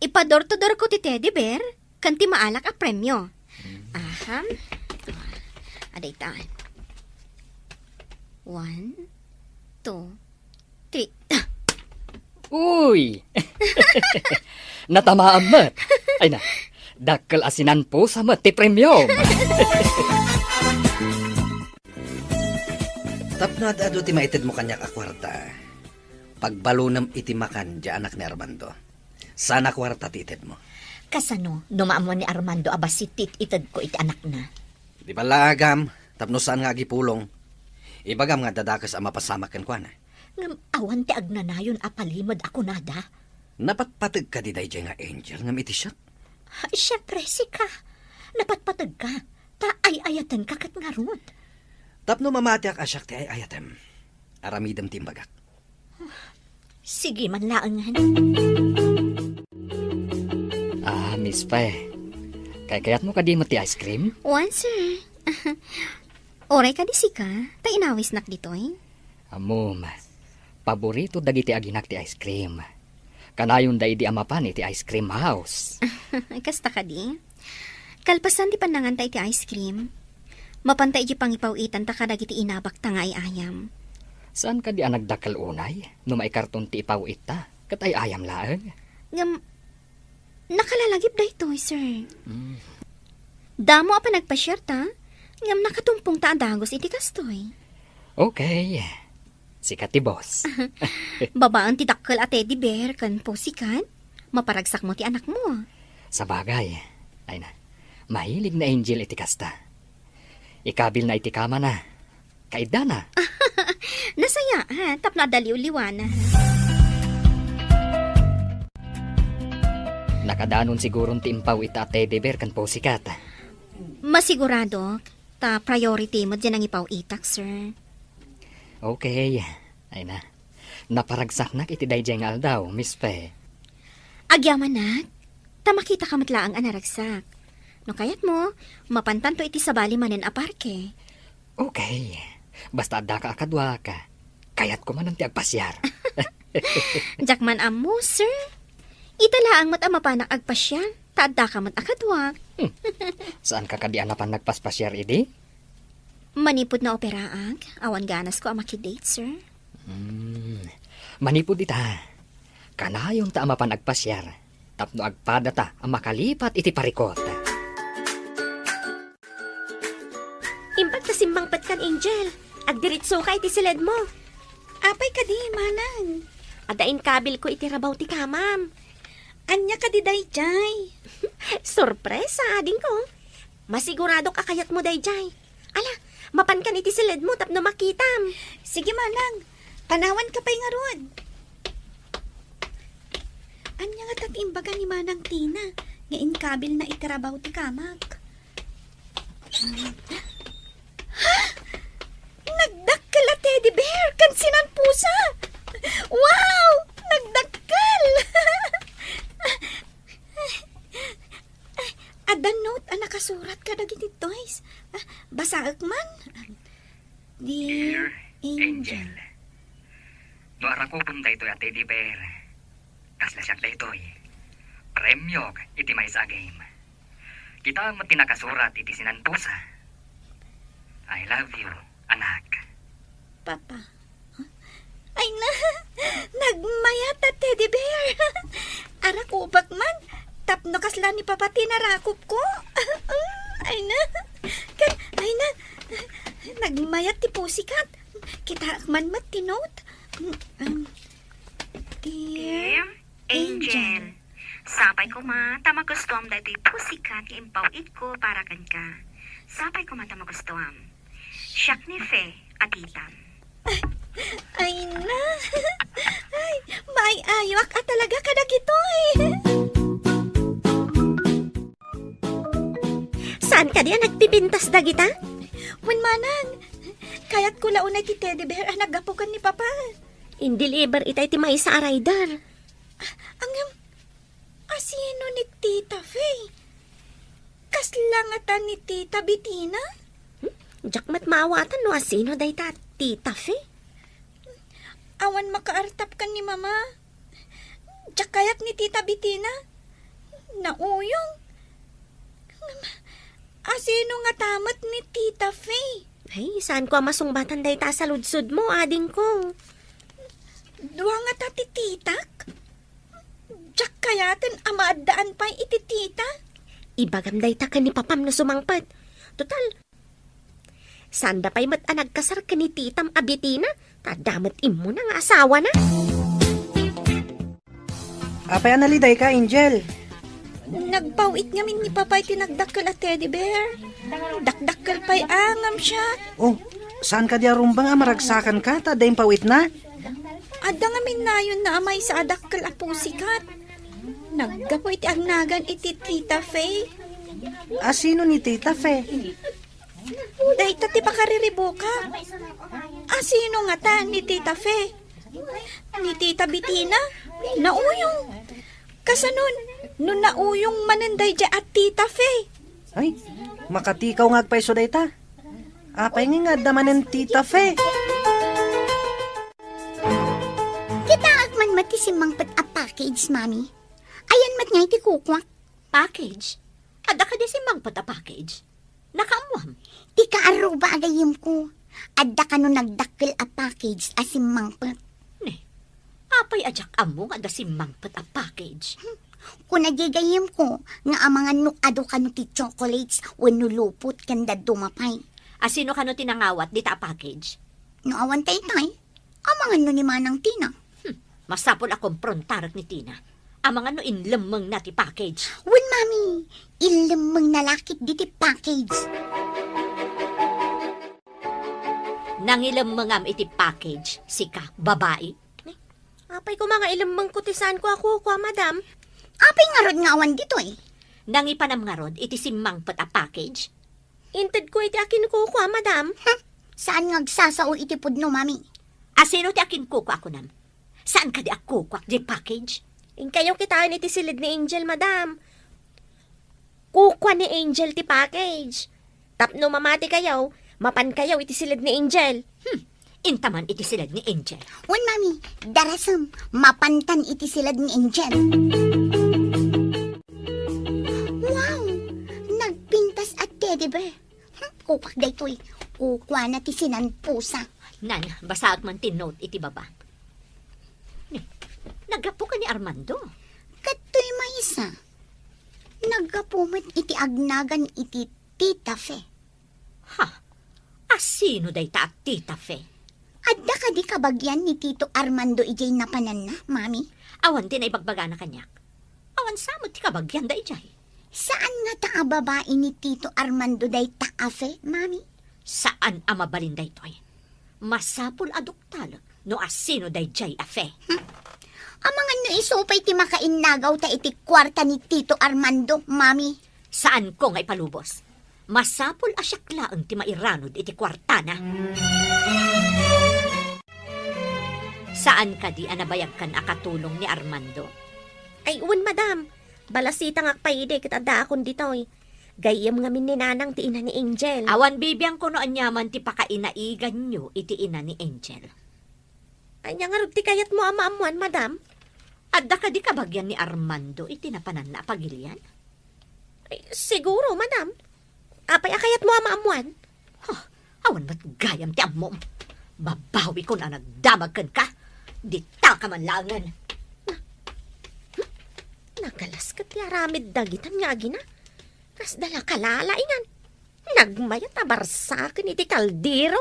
ipa-door to door ko ti teddy bear ken ti maalak a premio. Hmm. Aha. Adayta. One, two, three. Uy! Natamaam met. Ay na, dakkel a sinanpusa met ti premium. Tapno ad-adu ti maitedmo kaniak a kuarta, pagbalunem iti makan diay anak ni Armando. Saan a kuarta ti itedmo. Kasano no maammo ni Armando a bassit ti it-itedko iti anakna? Di ballaagam, tapno saan nga agipulong. Ibagam nga adda dakes a mapasamak kenkuana. Ngem awan ti agnanayon a palimed a kunada. Napatpateg kadi daydiay nga Angel ngem iti siak? Siempre, sika. Napatpategka, ta ay-ayatenka ket ngarud. Tapno mamatiak a siak ti ay-ayatem, aramidem ti imbagak. Sige man laengen. Ah, Miss Fe, kaykayatmo kadi met ti ice cream? Wen, sir. Uray kadi sika, ta inawisnak ditoy. Ammom, paborito dagiti aginak ti ice cream. Kanayonda idi a mapan iti ice cream house. Kasta kadi? Kalpasan ti pannanganta iti ice cream, mapanta iti pangipaw-itanta kadagiti inabakta nga ay-ayam. Saan kadi a nagdakkel unay no maikarton ti ipaw-itta ket ay-ayam laeng? Ngem, nakalalagip daytoy, sir. Mm. Damo a panagpasiarta, ngem nakatumpongta a dagus iti kastoy. Okay. Sika ti boss. Babaen ti dakkel a teddy bear ken pussycat, maparagsakmo ti anakmo. Sabagay, ay na, mahilig ni Angel iti kasta. Ikabilna iti kamana. Kaiddana. Nasaya, ha? Tapno adda liwliwana. Nakadanon siguron ti impaw-itta a teddy bear ken pussycat. Masiguradok. Ta priority met diay nangipaw-itak, sir. Okay. Ay na. Naparagsaknak iti daydiay nga aldaw, Miss Fe. Agyamanak, ta makitaka met laeng a naragsak. No kayatmo, mapantanto iti sabali manen a parke. Okay. Basta addaka a kaduak, kayatko manen ti agpasiar. Diak man ammo, sir. Ita laeng met a mapanak agpasiar. Ta addaka met a kaduak. Hmm. Saanka kadi a napan nagpaspasiar idi? Manipud naoperaak, awan ganasko a makidate, sir. Hmm. Manipud ita, kanayonta a mapan agpasiar tapno agpadata a makalipat iti parikut. Imbag ta simmangpetkan, Angel. Agdiritsoka iti siledmo. Apay kadi, manang? Adda inkabilko iti rabaw ti kamam. Ania kadi daydiay? Sorpresa, adingko. Masiguradok a kayatmo daydiay. Ala, mapankan iti siledmo tapno makitam. Sige, manang. Panawanka pay ngarud. Ania ngata ti imbaga ni Manang Tina nga inkabilna iti rabaw ti kamak? Saek man. Dear Dear Angel. Angel. No arakupem daytoy a teddy bear, kasla siak daytoy. Premiok iti maysa a game. Kita met ti nakasurat iti sinanpusa. I love you, anak. Papa. Ay na, nagmayat a teddy bear. Arakupek man, tapno kasla ni Papa ti narakupko. Ay na, kan-, ay na, nagmayat ti pussycat. Kitaek man met ti note. Mm, um, Dear Dear Angel. Angel. Sapay koma ta magustuam daytoy pussycat nga impaw-itko para kenka. Sapay koma ta magustuam. Siak ni Fe a titam. Ay na! Ay, maay-ayoak a talaga kadagitoy! Saan kadi a nagpipintas dagita? Wen manang, kayatko la unay ti teddy bear a naggapu ken ni Papa. Indeliver itay ti maysa a rider. Ngem, asino ni Tita Fe? Kasla ngata ni Tita Betina? Hmm? Diak met maawatan no asino dayta Tita Fe. Awan makaartap ken ni Mama. Diak kayat ni Tita Betina. Nauyong. Ngem, asino ngata met ni Tita Fe? Ay, saanko a masungbatan dayta a saludsodmo, adingko. Dua ngata ti titak? Diak kayaten a maaddaan pay iti tita. Ibagam dayta ken ni Papam no sumangpet. Total, saanda pay met a nagkasar ken ni titam a Betina, ta adda met immuna nga asawana. Apay a nalidayka, Angel? Nagpaw-it ngamin ni Papa iti nagdakkel a teddy bear. Dakdakkel pay a ngem siak. Oh, saan kadi a rumbeng a maragsakanka ta adda impaw-itna? Adda ngamin nayonna a maysa a dakkel a pussycat. Naggapu iti agnagan iti Tita Fe. Asino ni Tita Fe? Dayta ti pakariribukak. Asino ngata ni Tita Fe? Ni Tita Betina? Nauyong. Kasanon, no nauyong manen daydiay a Tita Fe? Ay, makatikaw nga agpayso dayta. Apay nga adda manen Tita Fe? Kitaek man met ti simmangpet a package, Mami. Ayan met nga iti kukuak. Package? Adda kadi simmangpet a package? Nakaammoam? Ti kaaruba a gayyemko, adda kano nagdakkel a package a simmangpet. Ne, apay a diak ammo nga adda simmangpet a package? Hmm. Kuna diay gayyemko nga amangan no adu kano ti chocolates wenno lupot ken dadduma pay. Asino kano ti nangawat dita a package? No awan daytoy, amangan no ni Manang Tina. Hmm, masapul a komprontarek ni Tina. Amangan no inlemmengna ti package. Wen, Mami, inlemmengna la ketdi ti package. Nangilemmengam iti package, sika, babai? Apay koma nga ilemmengko ti saanko a kukua, Madam? Apay ngarud nga awan ditoy? Nangipanam ngarud iti simmangpet a package? Intedko iti akinkukua, Madam. Hmm, saan nga agsasao iti pudno, Mami? Asino ti akinkukua a kunam? Saan kadi a kukuak diay package? Inkayo kitaen iti siled ni Angel, Madam. Kukua ni Angel ti package. Tapno mamatikayo, mapankayo iti siled ni Angel. Hmm, inta man iti siled ni Angel. Wen, Mami, darasem, mapantan iti siled ni Angel. Wow! Nagpintas a teddy bear. Hmm, kukuak daytoy. Kukuana ti sinanpusa. Nan, basaek man ti note iti baba. Ni, naggapu ken ni Armando? Kadtoy maysa. Naggapu met iti agnagan iti Tita Fe. Ha? Asino dayta a Tita Fe? Adda kadi kabagian ni Tito Armando idiay napananna, Mami? Awan ti naibagbagana kaniak. Awan sa met ti kabagianda idiay. Saan ngata a babai ni Tito Armando dayta a Fe, Mami? Saan a mabalin daytoy. Masapul a duktalek no asino daydiay a Fe. Hmm. Amangan no isu pay ti makainnagaw ta iti kuarta ni Tito Armando, Mami. Saanko nga ipalubos. Masapul a siak laeng ti mairanud iti kuartana. Saan kadi a nabayagkan a katulong ni Armando? Ay, wen, madam. Balasitangak pay idi ket addaakon ditoy. Gayyem ngamin ni Nanang ti ina ni Angel. Awan bibiangko no aniaman ti pakainaiganyo iti ina ni Angel. Ania ngarud ti kayatmo a maammuan, madam? Adda kadi kabagian ni Armando iti napananna a pagilian? Ay, siguro, madam. Apay a kayatmo a maammuan? Huh, awan met gayam ti ammom. Babawikon a nagdamag kenka. Ditaka man laengen. Na-, hmm? Nagalas ket ti aramid dagitan nga agina. Kasla la kalalaingan. Nagmayat a barsaken iti kaldero.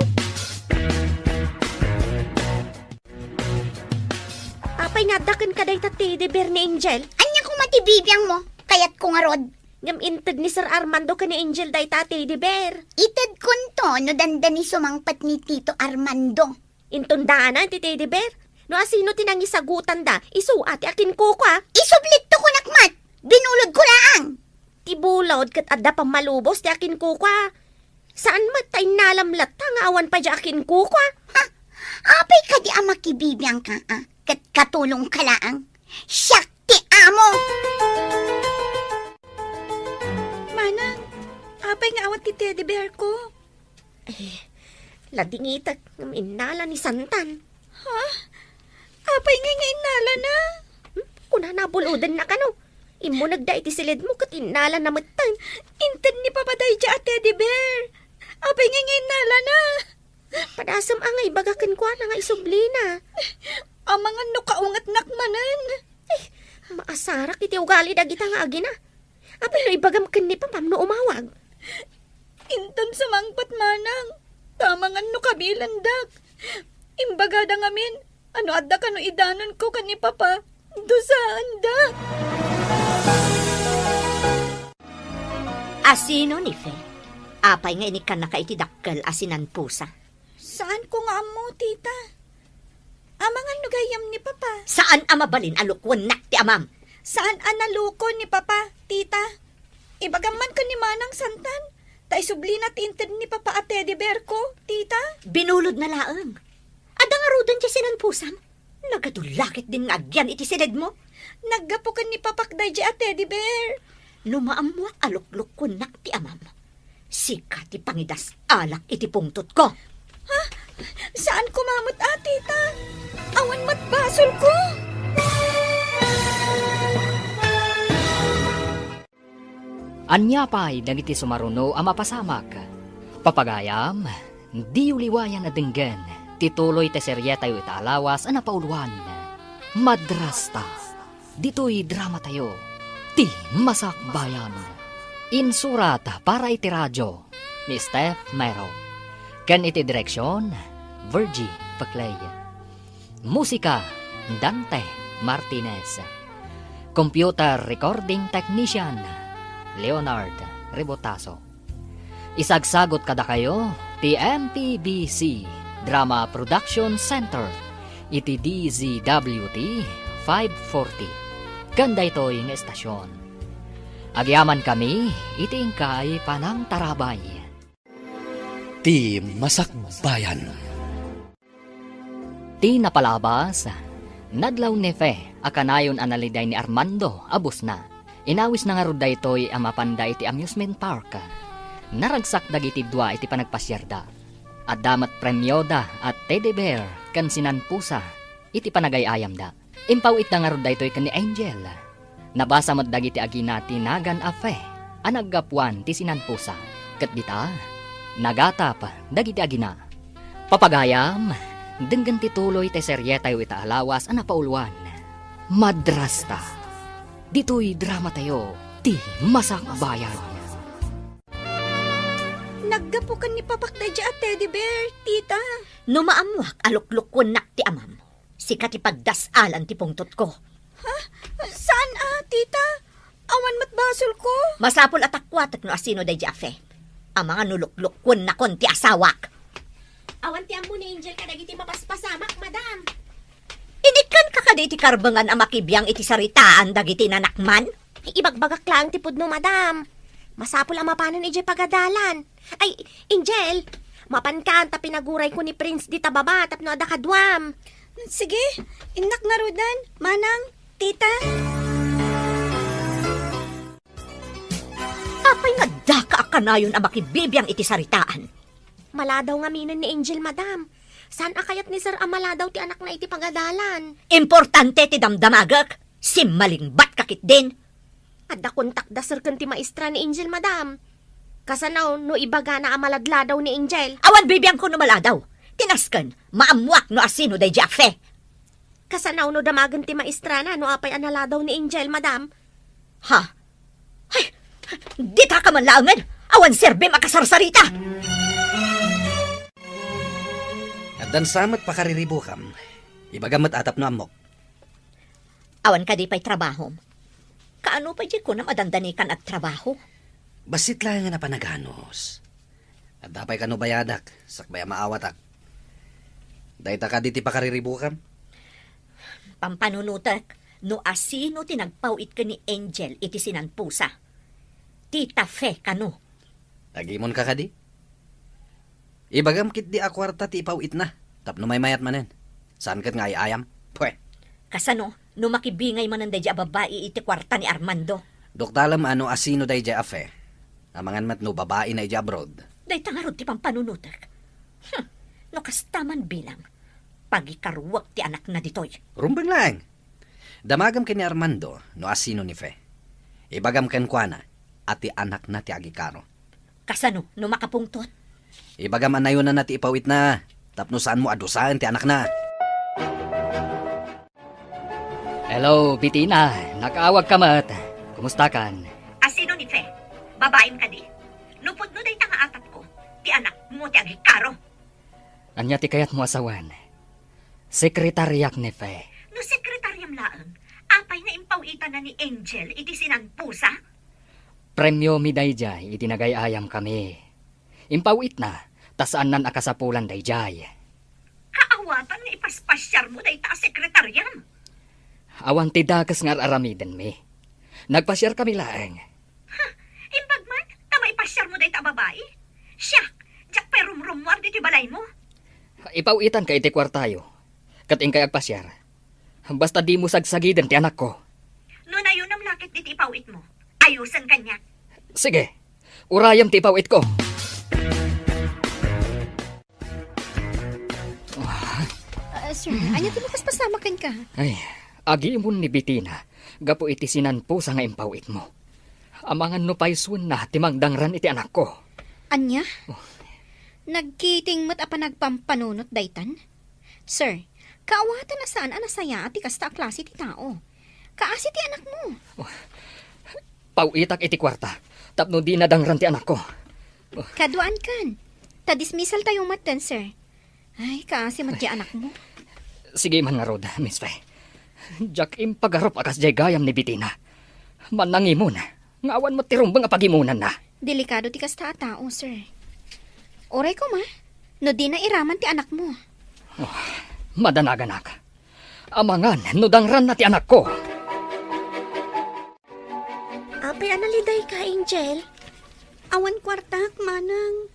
Apay nga adda kenka dayta teddy bear ni Angel? Ania koma ti bibiangmo? Kayatko ngarud. Ngem inted ni Sir Armando ken ni Angel dayta a teddy bear. Itedkonto no dandani sumangpet ni Tito Armando. Inton daanan ti teddy bear. No asino ti nangisagutanda, isu a ti akinkukua. Isublitto kunak met. Binulodko laeng. Ti bulod ket adda pammalubos ti akinkukua. Saan met ta innalam latta nga awan pay dia akinkukua. Ha? Apay kadi a makibibiangka, a? Ket katulongka laeng. Siak ti amo! Manang, apay nga awan ti teddy bear ko? Eh, ladingitek ngem innala ni Santan. Ha? Apay ngay nga innalana? Hmm? Kunana a bulodenna kano. Immunegda iti silidmo ket innalana metten. Inted ni Papa daydiay a teddy bear. Apay ngay nga innalana? Padasem a nga ibaga kenkuana nga isublina. Amangan no kaungetnak manen. Eh, maasarak iti ugali dagita nga agina. Apay no ibagam ken ni Papam no umawag? Inton sumangpet manang, ta amangan no kabilendak. Imbagada ngamin, a no adda kano idanonko ken ni Papa, dusaenda. Asino ni Fe? Apay nga inikkannaka iti dakkel a sinanpusa? Saanko nga ammo, tita. Amangan no gayyem ni Papa. Saan a mabalin a lukuennak ti amam. Saan a naluko ni Papa, tita. Ibagam man ken ni Manang Santan, ta isublina ti inted ni Papa a teddy bear ko, tita. Binulodna laeng. Adda ngaruden ti sinanpusam? Nagadu la ketdin nga agyan iti silidmo. Naggapu ken ni Papak daydiay a teddy bear. No maammoak a luklukuennak ti amam, sika ti pangidas-alak iti pungtotko. Ha? Saan koma met a, tita? Awan met basolko. Ania pay dagiti sumaruno a mapasamak? Papagayam, diyo liwayan a denggen ti tuloy ti serietayo ita a lawas a napauluan, Madrasta. Ditoy dramatayo, Ti Masakbayan. Insurat para iti radio ni Steph Mero. Ken iti direksion, Virgie Peclay. Musika, Dante Martinez. Computer Recording Technician, Leonard Rebotazo. Isagsagut kadakayo ti M P B C Drama Production Center iti D Z W T five forty ken daytoy nga estasion. Agyamankami iti inkay panangtarabay. Ti Masakbayan. Ti napalabas, nadlaw ni Fe a kanayon a naliday ni Armando a busna. Inawisna ngarud daytoy a mapanda iti amusement park. Naragsak dagiti dua iti panagpasiarda. Adda met premioda a teddy bear ken sinanpusa iti panagay-ayamda. Impaw-itda ngarud daytoy ken ni Angel. Nabasa met dagiti agina ti nagan a Fe a naggapuan ti sinanpusa. Ket dita, nagatap dagiti agina. Papagayam, denggen ti tuloy ti serietayo ita a lawas a napauluan, Madrasta. Ditoy dramatayo, Ti Masakbayan. Naggapu ken ni Papak daydiay a teddy bear, tita. No maammoak a luklukuennak ti amam, sika ti pagdas-alan ti pungtotko. Ha? Saan a, tita? Awan met basolko. Masapul a takuatek no asino daydiay a Fe. Amangan no luklukuennakon ti asawak. Awan ti ammo ni Angel kadagiti mapaspasamak, madam. Inikkanka kadi iti karbengan a makibiang iti saritaan dagiti nanakman? Ibagbagak laeng ti pudno, madam. Masapul a mapanon idiay pagadalan. Ay, Angel, mapankan ta pinagurayko ni Prince dita baba tapno adda kaduam. Sige, innak ngaruden, manang, tita. Apay nga kanayon a makibibiang iti saritaan. Maladaw ngaminen ni Angel, madam. Saan a kayat ni Sir a maladaw ti anakna iti pagadalan? Importante ti damdamagek. Simmalingbat ka ketdin. Adda kontakda, sir, ken ti maestra ni Angel, madam. Kasano no ibagana a maladladaw ni Angel? Awan bibiangko no maladaw. Ti nasken, maammuak no asino daydiay a Fe. Kasano no damagen ti maestrana no apay a naladaw ni Angel, madam? Ha? Ay, dita ka man laengen. Awan serbim a kasarsarita. Addan sa met pakariribukam. Ibagam met a tapno ammok. Awan kadi pay trabahom? Kaano pay diay kunam a dandanikan agtrabaho? Bassit laengen a panaganus. Adda pay kano bayadak, sakbay a maawatak. Dayta kadi ti pakariribukam? Pampanunotek, no asino ti nagpaw-it ken ni Angel iti sinanpusa. Tita Fe kano. Agimonka kadi? Ibagam ketdi a kuarta ti ipaw-itna, tapno maymayat manen. Saan ket nga ay-ayam? Pwe. Kasano no makibingay manen daydiay a babai iti kuarta ni Armando? Duktalem a no asino daydiay a Fe. Amangan met no babaina idiay abroad. Dayta ngarud ti pampanunotek. Hmm, no kasta man bilang, pagikaruek ti anakna ditoy. Rumbeng laeng. Damagam ken ni Armando no asino ni Fe. Ibagam kenkuana a ti anakna ti agikaro. Kasano no makapungtot? Ibagam a nayonanna ti ipaw-itna tapno saanmo a dusaen ti anakna. Hello, Bitina. Nakaawagka met. Kumustakan? Asino ni Fe? Babaim kadi? No pudno dayta nga atapko, ti anakmo ti agikaro. Ania ti kayatmo a sawen? Sekretariak ni Fe. No sekretariam laeng, apay nga impaw-itanna ni Angel iti sinanpusa? Premiomi daydiay iti nagay-ayamkami. Impaw-itna, ta saannan a kasapulan daydiay. Kaawatan nga ipaspasiarmo dayta a sekretariam. Awan ti dakes nga ar-aramidenmi. Nagpasiarkami laeng. Ha? Imbag man, ta maipasiarmo dayta a babai? Siak, diak pay rumrummuar ditoy balaymo. Ipaw-itanka iti kuartayo, ket inkay agpasiar. Basta dimo sagsagiden ti anakko. No nayonam la ketdi ti ipaw-itmo, ayosen kaniak. Sige, urayem ti ipaw-itko. Ah, sir, ania ti mapaspasamak kenka? Ay, agimon ni Bitina gapu iti sinanpusa nga impaw-itmo. Amangan no paysuenna ti mangdangran iti anakko. Ania? Oh. Nagkiting met a panagpampanunot daytan? Sir, kaawatan a saan a nasayaat ti kasta a klase ti tao. Kaasi ti anakmo. Oh. Paw-itak iti kuarta tapno dina dangran ti anakko. Oh. Kaduaankan. Ta dismissaltayo metten, sir. Ay, kaasi met ti anakmo. Sige man ngarud, Miss Fe. Diak impagarup a kasdiay gayam ni Bitina. Mannangimon nga awan met ti rumbeng a pagimonanna. Delikado ti kasta a tao, sir. Uray koma, no dina iraman ti anakmo. Oh, madanaganak. Amangan no dangranna ti anakko. Apay a nalidayka, Angel? Awan kuartak, manang.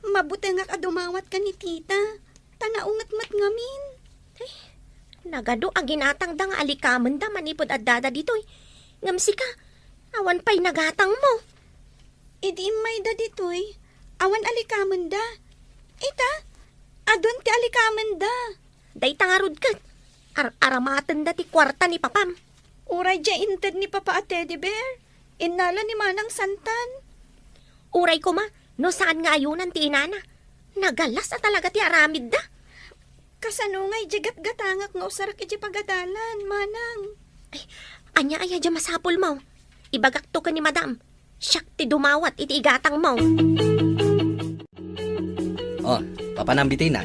Mabutengak a dumawat ken ni tita, ta naunget met ngamin. Ay, nagadu a ginatangda nga alikamenda manipud addada ditoy. Ngem sika, awan pay nagatangmo. Idi immayda ditoy, awan alikamenda. Ita, adun ti alikamenda. Dayta ngarud ket, ar-aramatenda ti kuarta ni papam. Uray diay inted ni papa a teddy bear, innala ni manang santan. Uray koma, no saan nga ayonan ti inana. Nagalas a talaga ti aramidda. Kasano ngay diay gatgatangak nga usarek idiay pagadalan, manang? Ay, ania aya diay masapulmo? Ibagakto ken ni madam. Siak ti dumawat iti igatangmo. Oh, papanam Bitina.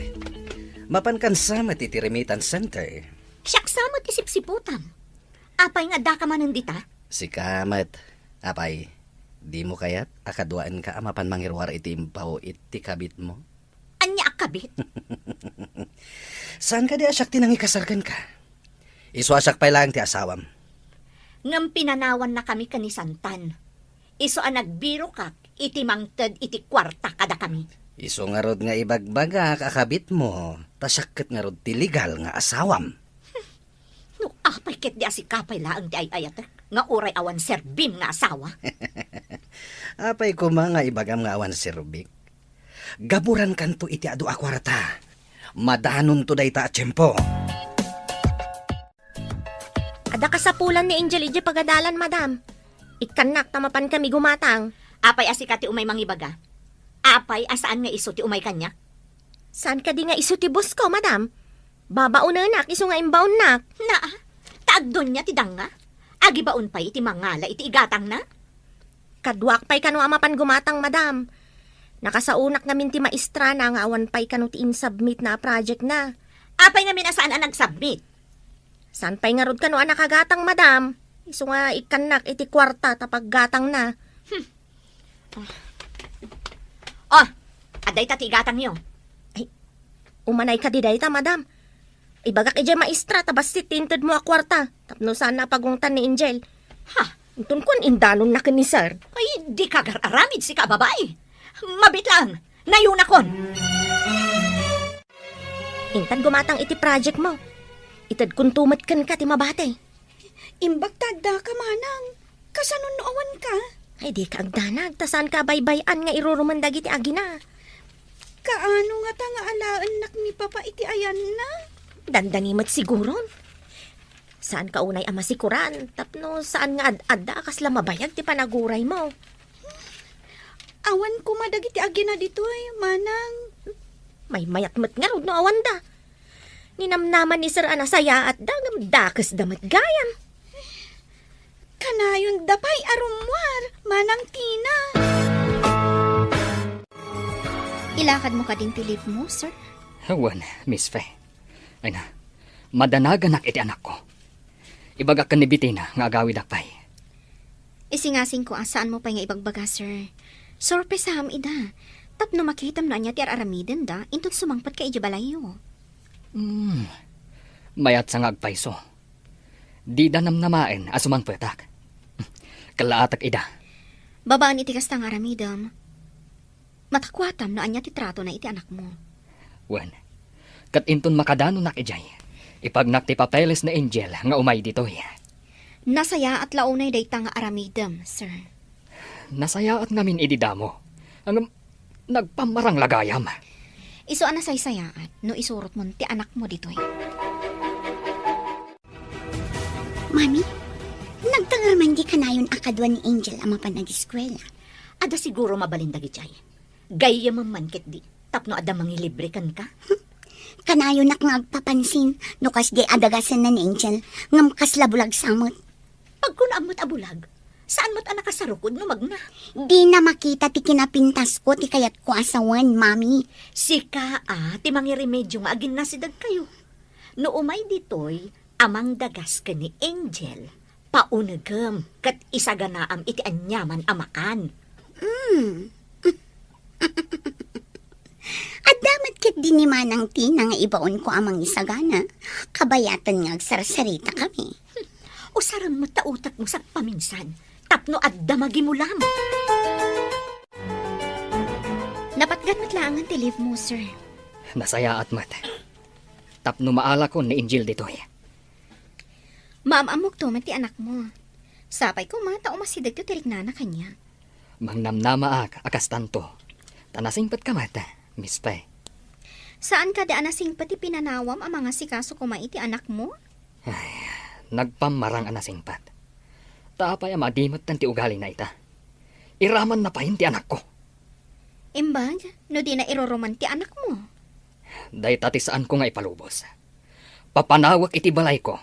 Mapankan sa met iti remittance center. Siak sa met ti sipsiputam. Apay nga addaka manen dita? Sika met. Apay, dimo kayat a kaduaenka a mapan mangiruar iti impaw-it ti kabitmo? Ania a kabit? Saan kadi a siak ti nangikasar kenka? Isu a siak pay laeng ti asawam. Ngem pinanawannakami ken ni Santan. Isu a nagbirokak iti mangted iti kuarta kadakami. Isu ngarud nga ibagbagak a kabitmo, ta siak ket ngarud ti legal nga asawam. No apay ketdi a sika pay laeng ti ay-ayatek, nga uray awan serbim nga asawa. Apay koma nga ibagam nga awan serbik? Gaburankanto iti adu a kuarta. Madanonto dayta a tiempo. Adda kasapulan ni Angel idiay pagadalan, madam. Ikkannak ta mapan kami gumatang. Apay a sika ti umay mangibaga? Apay a saan nga isu ti umay kaniak? Saan kadi nga isu ti boss ko, madam? Babaonenak isu nga imbaonnak. Naa, ta agdunia ti danga. Agibaon pay iti mangala iti igatangna. Kaduak pay kano a mapan gumatang, madam. Nakasaonak ngamin ti maestrana nga awan pay kano ti insubmit na a project na. Apay ngamin a saan a nagsubmit? Saan pay ngarud kano a nakagatang, madam? Isu nga ikkannak iti kuarta ta paggatangna. Hmm. Oh, adda ita ti igatangyo. Ay, umanay kadi dayta, madam. Ibagak idiay maestra ta bassit ti intedmo a kuarta tapno saan a pagungtan ni Angel. Ha? Inton kuan, indanonna ken ni Sir. Ay, dika agar-aramid, sika a babai. Mabit laeng, nayonakon. Intan gumatang iti project mo. Itedkonto met kenka ti mabati. Imbag ta addaka, manang. Kasano no awanka? Ay, dika agdanag, ta saanka a baybay-an nga irurumen dagiti agina. Kaano ngata nga alaennak ni Papa iti ayanna? Dandani met siguron. Saanka unay a masikoran, tapno saan nga ad-adda a kasla mabayag ti panaguraymo. Awan koma dagiti agina ditoy, manang. Maymayat met ngarud no awanda. Ninamnaman ni Sir a nasayaatda ngem dakesda met gayam. Kanayonda pay a rummuar, Manang Tina. Ilakadmo kadin ti leave mo, sir? Wen, Miss Fe. Ay na, madanaganak iti anakko. Ibagak ken ni Bettina nga agawidak pay. Isingasingko a saanmo pay nga ibagbaga, sir. Sorpresam ida. Tapno makitam no ania ti ar-aramidenda, inton sumangpetka idiay balayyo. Hmm. Mayat sa nga agpayso. Dida namnamaen a sumangpetak. Kellaatek ida. Babaen iti kasta nga aramidem, matakuatam no ania ti tratona iti anakmo. Wen, ket inton makadanonak idiay, ipagnak ti papeles ni Angel nga umay ditoy. Nasayaat la unay dayta nga aramidem, sir. Nasayaat ngamin idi damo. Ngem nagpammarang la gayam. Isu a nasaysayaat no isurotmon ti anakmo ditoy. Mami, nagtanger man di kanayon a kadua ni Angel a mapan ageskuela? Adda siguro mabalin dagidiay. Gayyemem man ketdi, tapno adda mangilibre kenka. Kanayonak nga agpapansin no kasdi a dagasenna ni Angel, ngem kasla bulag sa met. Pagkunaam met a bulag, saan met a nakasarukod no magna? Dina makita ti kinapintasko ti kayatko a sawen, Mami. Sika a ti mangiremedio nga aginnasidegkayo. No umay ditoy a mangdagas ken ni Angel, paunegem ket isaganaam iti aniaman a makan. Mm. Adda met ketdi ni Manang Tina nga ibaonko a mangisagana, kabayaten nga agsarsarita kami. Usarem met ta utekmo sagpaminsan, tapno adda magimulam. Napatgan met laengen ti leave mo, sir. Nasayaat met. Tapno maalakon ni Angel ditoy. Maam-ammokto met ti anakmo. Sapay koma ta umasidegto ti riknana kaniak. Mangnamnamaak a kastanto. Ta nasingpetka met, Miss Fe. Saan kadi a nasingpet ti pinanawam a mangasikaso koma iti anakmo? Ay, nagpammarang a nasingpet. Ta apay a madimetten ti ugalina ita? Iramanna payen ti anakko. Imbag, no dina irurumen ti anakmo? Dayta ti saanko nga ipalubos. Papanawek iti balayko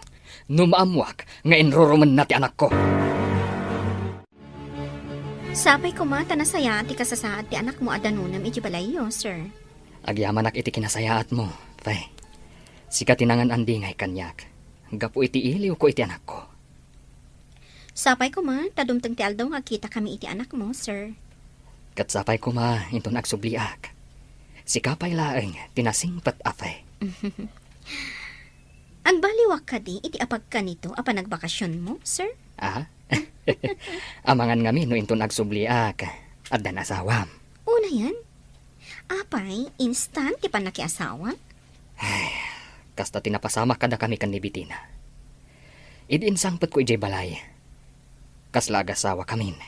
no maammoak nga inrurumenna ti anakko. Sapay koma ta nasayaat ti kasasaad ti anakmo a danonem iti balayyo, sir. Agyamanak iti kinasayaatmo, Fe. Sika ti nangan-andingay kaniak gapu iti iliwko iti anakko. Sapay koma ta dumteng ti aldaw nga agkitakami iti anakmo, sir. Ket sapay koma inton agsubliak. Sika pay laeng ti nasingpet a Fe. Agbaliwak kadi iti apagkanito a panagbakasionmo, sir? Ah? Amangan ngamin no inton agsubliak, addan asawam. Unayen? Apay, instant ti pannakiasawa? Ay, kasta ti napasamak kadakami ken ni Bettina. Idi insangpetko idiay balay, kasla agasawakamin.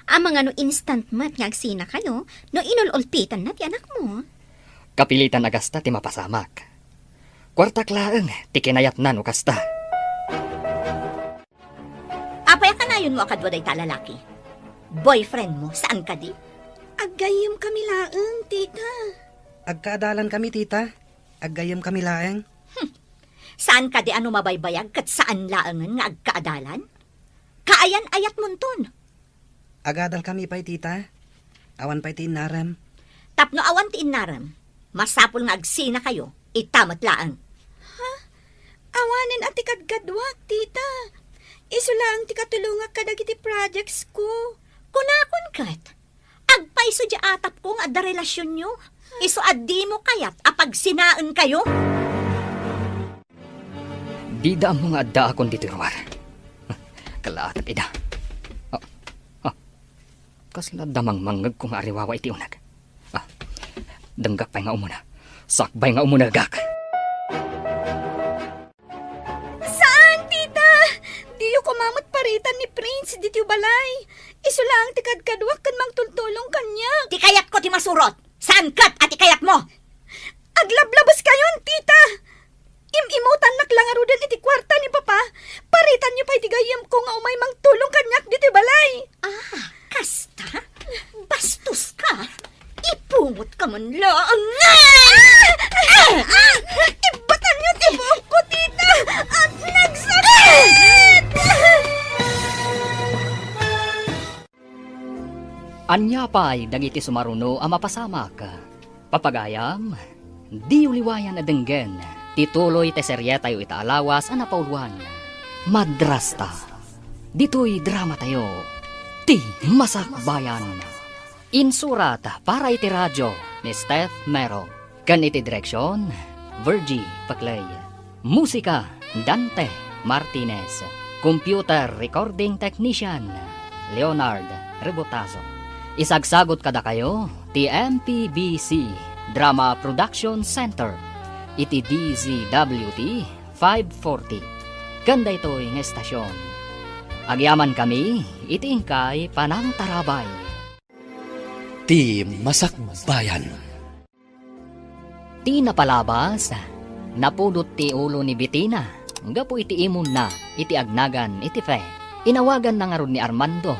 Amangan no instant met nga agsinakayo no inul-ulpitanna ti anakmo. Kapilitan a gasta ti mapasamak. Kuartak laeng ti kinayatna no kasta. Apay a kanayonmo a kadua dayta a lalaki? Boyfriend mo, saan kadi? Aggayyemkami laeng, tita. Agkaadalankami, tita. Aggayyemkami laeng. Hmm. Saan kadi a no mabaybayag ket saan laengen nga agkaadalan? Kaayan-ayatmonton. Agadalkami pay, tita. Awan pay ti innarem. Tapno awan ti innarem, masapul nga agsinakayo, ita met laeng. Ha? Awanen a ti kadkaduak, tita. Isu laeng ti katulongak kadagiti projects ko. Kunakon ket, agpayso diay atapko nga adda relasionyo. Isu a dimo kayat a pagsinaenkayo. Dida ammo nga addaakon ditoy ruar. Kalaatek ida. Ah, ah. Kasla damangmangngegko nga ariwawa iti uneg. Ah, denggak pay nga umuna. Sakbay nga umunegak. Saan, tita? Diyo koma met paritan ni Prince ditoy balay. Isu laeng ti kadkaduak ken mangtultulong kaniak. Ti kayatko ti masurot. Saan ket a ti kayatmo? Aglablabeskayon, tita! Im-imutannak la ngaruden iti kuarta ni Papa. Paritanyo pay ti gayyemko nga umay mangtulong kaniak ditoy balay. Ah, kasta? Bastos ka? Ipungot ka man laeng. Ah! Ah! Ah! Ibbatanyo ti buokko, tita! At nagsakit! Ania pay dagiti sumaruno a mapasamak? Papagayam, diyo liwayan a denggen ti tuloy ti serietayo ita a lawas a napauluan, Madrasta. Ditoy dramatayo, ti Masakbayan. Insurat para iti radio ni Steph Mero. Ken iti direksion, Virgie Paclay. Musika, Dante Martinez. Computer recording technician, Leonard Rebotazo. Isagsagut kadakayo ti M P B C Drama Production Center iti D Z W T five forty. Ken daytoy nga estasion, agyamankami iti inkay panangtarabay. Ti Masakbayan. Ti napalabas, napudot ti ulo ni Betina gapu iti imonna iti agnagan iti Fe. Inawaganna ngarud ni Armando,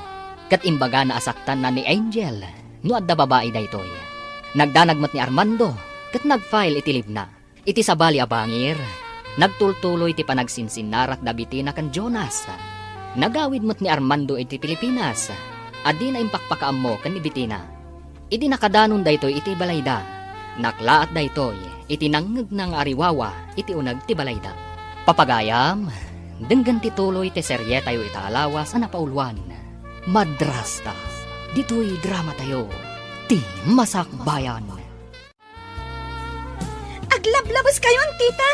ket imbagana a saktanna ni Angel no adda babai daytoy. Nagdanag met ni Armando, ket nag-file iti leave-na. Iti sabali a bangir, nagtultuloy ti panagsinsinnarak da Betina ken Jonas. Nagawid met ni Armando iti Pilipinas, a dina impakpakaammo ken ni Betina. Idi nakadanon daytoy iti balayda, naklaat daytoy iti nangngegna nga ariwawa iti uneg ti balayda. Papagayam, denggen ti tuloy ti serietayo ita a lawas a napauluan, Madrasta. Ditoy dramatayo, ti Masakbayan. Aglablabeskayon, tita!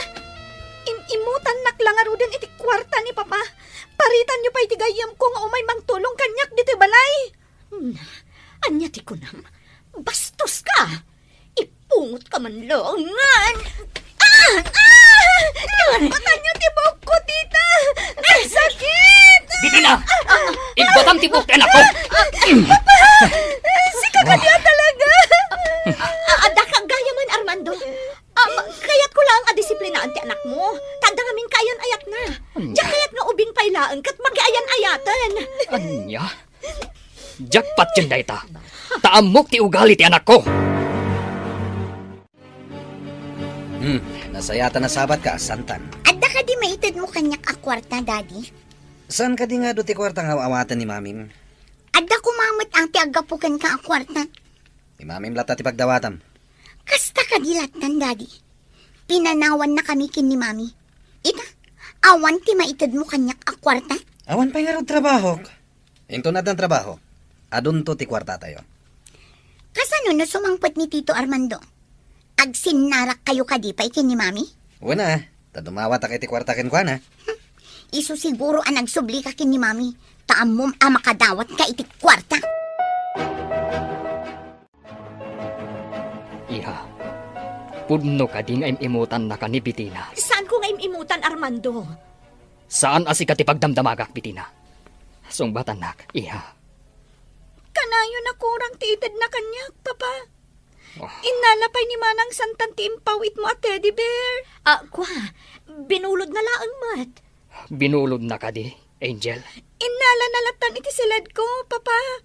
Im-imutannak la ngaruden iti kuarta ni Papa. Paritanyo pay ti gayyemko nga umay mangtulong kaniak ditoy balay. Na, ania ti kunam? Bastos ka! Ipungot ka man laeng. Ah! Ah! Batanyo ti buokko, tita! Nagsakit! Betina! Ibbatam ti buok ti anakko! Papa! Sika kadi a talaga! A-, adda ka gayamen, Armando. Am, kayatko laeng a disiplinaan ti anakmo. Ta adda ngamin kaayan-ayatna. Ania? Diak kayat nga ubing pay laeng ket makiayan-ayaten. Ania? Diak patien dayta. Ta ammok ti ugali ti anakko. Hmm, nasayatan a sabatka, Santan. Adda kadi maitedmo kaniak a kuarta, Daddy? Saan kadi nga adu ti kuarta nga aw-awaten ni Mamim? Adda koma met ti aggapu kenka a kuarta. Ni Mamim latta ti pagdawatam. Kasta kadi lattan, Daddy. Pinanawannakami ken ni Mami. Ita, awan ti maitedmo kaniak a kuarta? Awan pay ngarud trabahok. Inton addan trabaho, adunto ti kuartatayo. Kasano no sumangpet ni Tito Armando? Agsinnarakkayo kadi pay ken ni Mami? Wen a, ta dumawatak iti kuarta kenkuana. Isu siguro a nagsublika ken ni Mami, ta ammom a makadawatka iti kuarta. Iha, pudno kadi nga im-imutannaka ni Betina? Saanko nga im-imutan, Armando. Saan a sika ti pagdamdamagak, Betina. Sungbatannak, iha. Ayo nakurang ti itedna kaniak, Papa. Oh. Innala pay ni Manang Santan ti impaw-itmo a teddy bear. Ah, kwa, binulodna laeng met. Binulodna kadi, Angel? Innalana lattan iti siledko, Papa.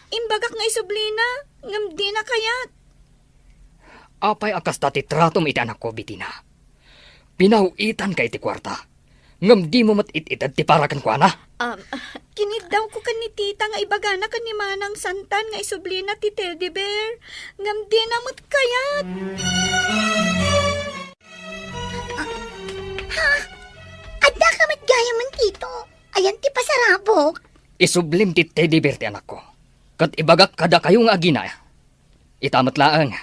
Imbagak nga isublina, ngem dina kayat. Apay a kasta ti tratom iti anakko, Betina? Pinaw-itanka iti kuarta, ngem dimo met it-ited ti para kenkuana? Um, kiniddawko ken ni Tita nga ibagana ken ni Manang Santan nga isublina ti teddy bear, ngem dina met kayat. Ah, ha? Adda ka met gayamen, Tito? Ayan ti pasarabok. Isublim ti teddy bear ti anakko. Ket ibagak kadakayo nga agina, ita met laeng,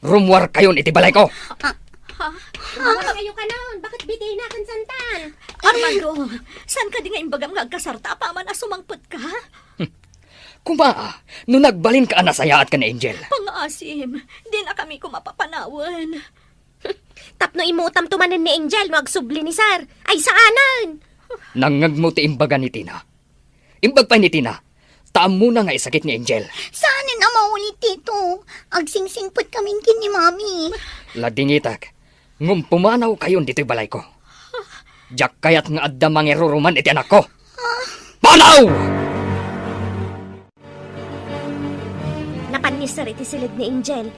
rummuarkayon iti balayko. Ah. Ha? Ano kayo kanon? Bakit bitay na kan Santan? Armando, saan ka di nga imbagam nga agkasarta apaman a sumangpet ka? Kuma, no nagbalin ka a nasayaat ken ni Angel. Pangaasim, di na kami kumapapanawan. Tapno imutam to manen ni Angel no agsubli ni Sir. Ay, saanen! Nangngegmo ti imbaga ni Tina. Imbag pay ni Tina, ta ammona nga isakit ni Angel. Saanen a maulit, Tito. Agsingsingpet kami ken ni Mami. Ladingitek, ngem pumanawkayon ditoy balayko. Diak kayat nga adda mangiruruman iti anakko. Panaw! Napan ni Sir iti siled ni Angel.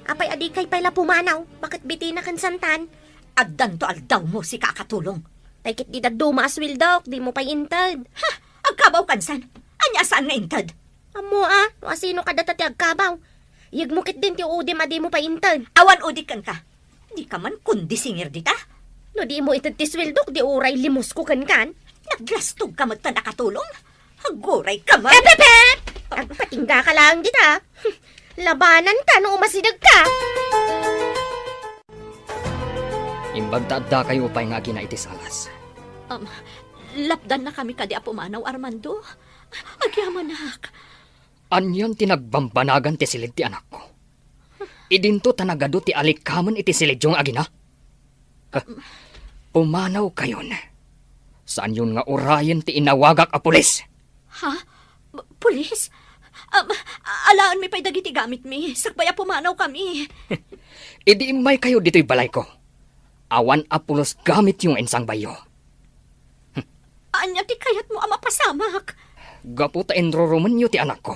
Apay a dikay pay la pumanaw? Bakit bitay na kan Santan? Addanto aldawmo, sika a katulong. Tay ket di dadduma a sueldok, dimo pay inted. Ha? Agkabaw kan San? Ania a saan nga inted? Ammo a, no asino kadata ti agkabaw. Yegmo ketdin ti udim a dimo pay inted. Awan udik kenka. Dika man kondisingir dita. No dimo ited ti sueldok, di uray limusko kenkan. Naglastog ka met tan a katulong. Aguray ka man. Epepep! Agpatingga ka laeng dita. Labanan ka no umasideg ka. Imbag ta adda kayo pay nga agina iti salas. Um, lapdan na kami kadi a pumanaw, Armando. Agyamanak. Anian ti nagbambanagan ti siled ti anakko? Idinto ta nagadu ti alikamen iti siledyo nga agina? Huh. Pumanaw kayon. Saanyon nga urayen ti inawagak a pulis. Ha? P-, pulis? Um, alaenmi pay dagiti gamitmi. Sakbay a pumanaw kami. Idi immay kayo ditoy balayko. Awan a pulos gamityo nga insangbayyo. Ania ti kayatmo a mapasamak? Gapu ta inrurumenyo ti anakko,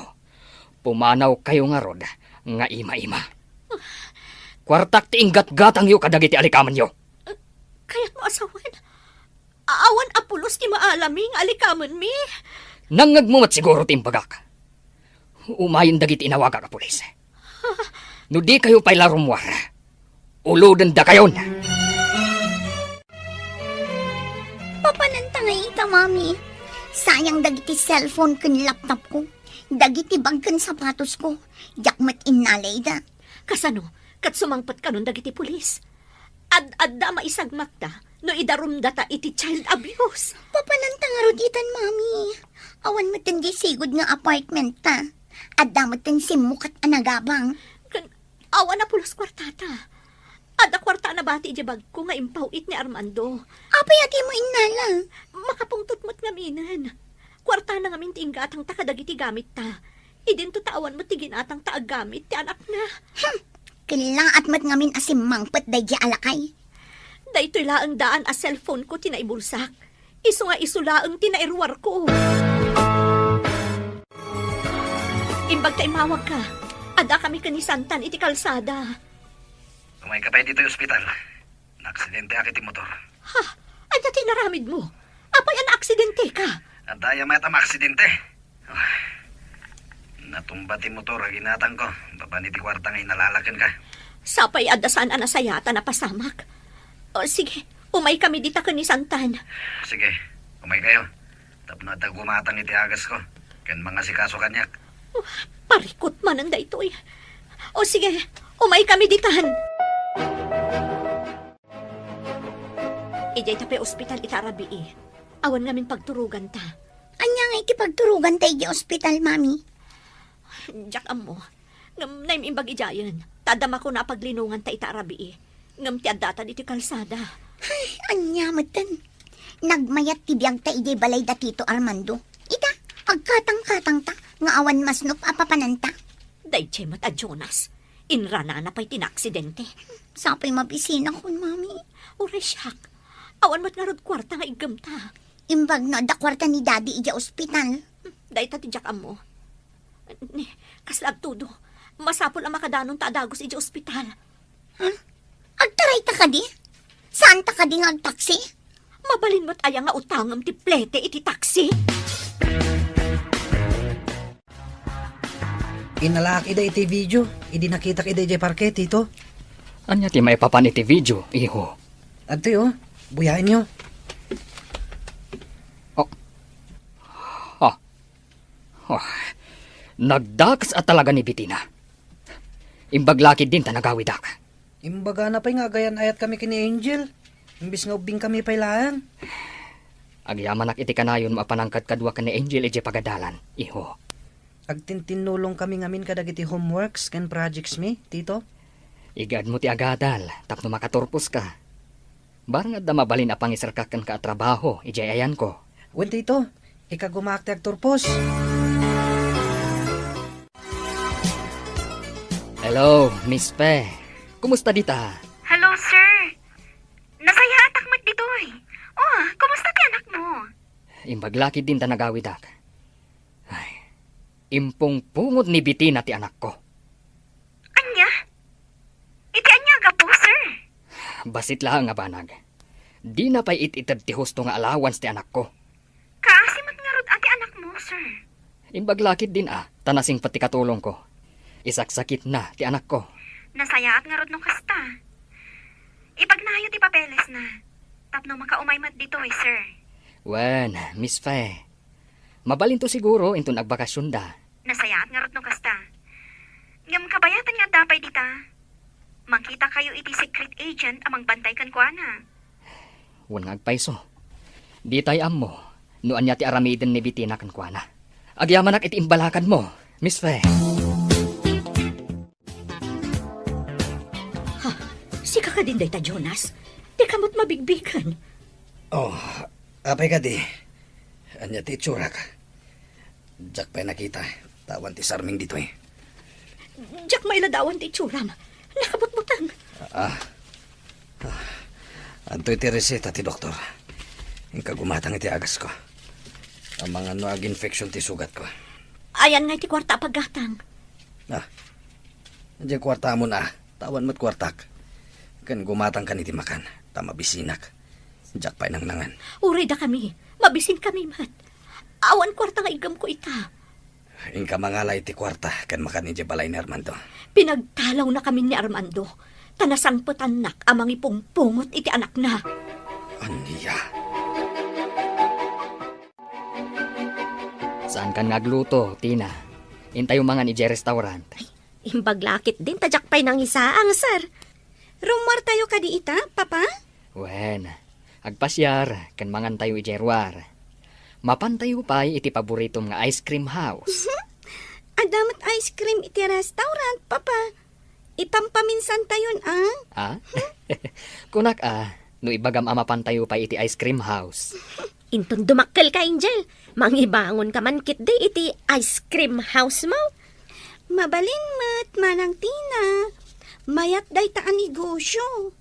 pumanaw kayo ngarud nga ima-ima. Kuartak ti inggatgatangyo kadagiti alikamenyo. Kayatmo a sawen? Awan a pulos ti maalami nga alikamenmi? Nangngegmo met siguro ti imbagak. Umayen dagiti inawagak a pulis. No di kayo pay la rummuar, ulodendakayon. Papananta ngay ita, Mami. Sayang dagiti cellphone ken laptop ko. Dagiti bag ken sapatos ko. Diak met innalayda. Kasano? Ket sumangpet kanon dagiti pulis? Ad-adda a maisagmakda no idarumdata iti child abuse. Papananta ngarud itan, Mami. Awan met diay sigud nga apartment ta. Adda met simmukat a nagabang. Ken awan a pulos kuartata. Adda kuarta a nabati idiay bagko nga impaw-it ni Armando. Apay a dimo innala? Makapungtot met ngaminen. Kuartana ngamin ti inggatangta kadagiti gamitta. Idinto ta awan met ti ginatangta a gamit ti anakna. Hmm. Kellaat met ngamin a simmangpet daydiay a lakay. Daytoy laeng daan a cellphone ko ti naibulsak. Isu nga isu laeng ti nairuarko. Imbag ta immawagka, adda kami ken ni Santan iti kalsada. Umayka pay ditoy ospital. Naaksidenteak iti motor. Ha? Ania ti inaramidmo? Apay a naaksidenteka? Adda aya mayat a maaksidente? Ah, natumba ti motor a ginatangko babaen iti kuarta nga inalala kenka. Sapay adda saan a nasayaat a napasamak. O, sige, umay kami dita ken ni Santan. Sige, umay kayo. Tapno adda gumatang iti agasko ken mangasikaso kaniak. Oh, parikut manen daytoy. O, sige, umay kami ditan. Idiay ta pay ospital ita a rabii. Awan ngamin pagturoganta. Ania nga iti pagturoganta idiay ospital, Mami? Diak ammo. Ngem naim-imbag idiayen, ta adda makuna a paglinonganta ita a rabii. Ngem ti addata ditoy kalsada. Ay, ania metten? Nagmayat ti biagta idiay balay da Tito Armando. Ita, agkatangkatangta. nga awan masnop a papananta. Daydiay met a Jonas, inranana pay ti naaksidente. Sapay mabisinakon, Mami. Uray siak, awan met ngarud kuarta nga iggemta. Imbag no adda kuarta ni Daddy idiay ospital. Dayta ti diak ammo. Ni, kasla agtudo, masapul a makadanonta a dagus idiay ospital. Huh? Agtarayta kadi? Saanta kadi nga agtaksi? Mabalin met aya nga utangem ti plete iti taksi? Inalaak ida iti video, idi nakitak ida idiay parke, Tito. Ania ti maipapan iti video, iho? Adtoy, oh. Buyaenyo. Oh. Ha. Oh. Nagdakas a talaga ni Betina. Imbag la ketdin ta nagawidak. Imbagana pay nga agayan-ayatkami ken ni Angel, imbes nga ubbingkami pay laeng. Agyamanak iti kanayonmo a panangkadkaduak ken ni Angel idiay pagadalan, iho. Agtintinnulongkami ngamin kadagiti homeworks ken projectsmi, Tito. Igaedmo ti agadal tapno makaturposka. Barang adda mabalin a pangiserkak kenka a trabaho idiay ayanko. Wen, Tito, ikagumaak ti agturpos. Hello, Miss Fe. Kumusta dita? Hello, sir. Nasayaatak met ditoy. Oh, kumusta ti anakmo? Imbag la ketdin ta nagawidak. Ay, impungpungot ni Betina ti anakko. Ania? Iti ania a gapu, sir? Bassit laeng a banag. Dina pay it-ited ti husto nga allowance ti anakko. Kaasi met ngarud a ti anakmo, sir. Imbag la ketdin a, ta nasingpet ti katulongko. Isaksakitna ti anakko. Nasayaat ngarud no kasta. Ipagnayo ti papelesna. Tapno makaumay met ditoy, sir. Wen, Miss Fe. Mabalinto siguro inton agbakasionda. Nasayaat ngarud no kasta. Ngem kabayatan nga adda pay dita. Mangkitakayo iti secret agent a mangbantay kenkuana. Wen nga agpayso. Ditay ammo no ania ti aramiden ni Betina kenkuana. Agyamanak iti imbalakadmo, Miss Fe. Ha, sika kadin dayta, Jonas? Dika met mabigbigen. Oh, apay kadi? Ania ti itsurak? Diak pay nakita, ta awan ti sarming ditoy. Diak mailadawan ti itsuram. Nakabutbuteng. Ah. Ah. Adtoy ti reseta ti doktor. Inka gumatang iti agasko. Amangan no aginfection ti sugatko. Ayan nga iti kuarta a paggatang. Ah. Diay kuartamon a, ta awan met kuartak. Ken gumatangkan iti makan, ta mabisinak. Diak pay nangnangan. Uray dakami, mabisinkami met. Awan kuarta nga iggemko ita. Inka mangala iti kuarta ken makan idiay balay ni Armando. Pinagtalawnakamin ni Armando, ta nasangpetannak a mangipungpungot iti anakna. Ania? Saankan nga agluto, Tina. Intayo mangan idiay restaurant. Ay, imbag la ketdin ta diak pay nangisaang, sir. Rummuartayo kadi ita, Papa? Wen, agpasiar ken mangantayo idiay ruar. Mapantayo pay iti paboritom nga ice cream house. Adda met ice cream iti restaurant, Papa. Ipampaminsantayon, a? Ah? Kunak a, no ibagam a mapantayo pay iti ice cream house. Inton dumakkelka, Angel, mangibangonka man ketdi iti ice cream house mo. Mabalin met, Manang Tina. Mayat dayta a negosyo.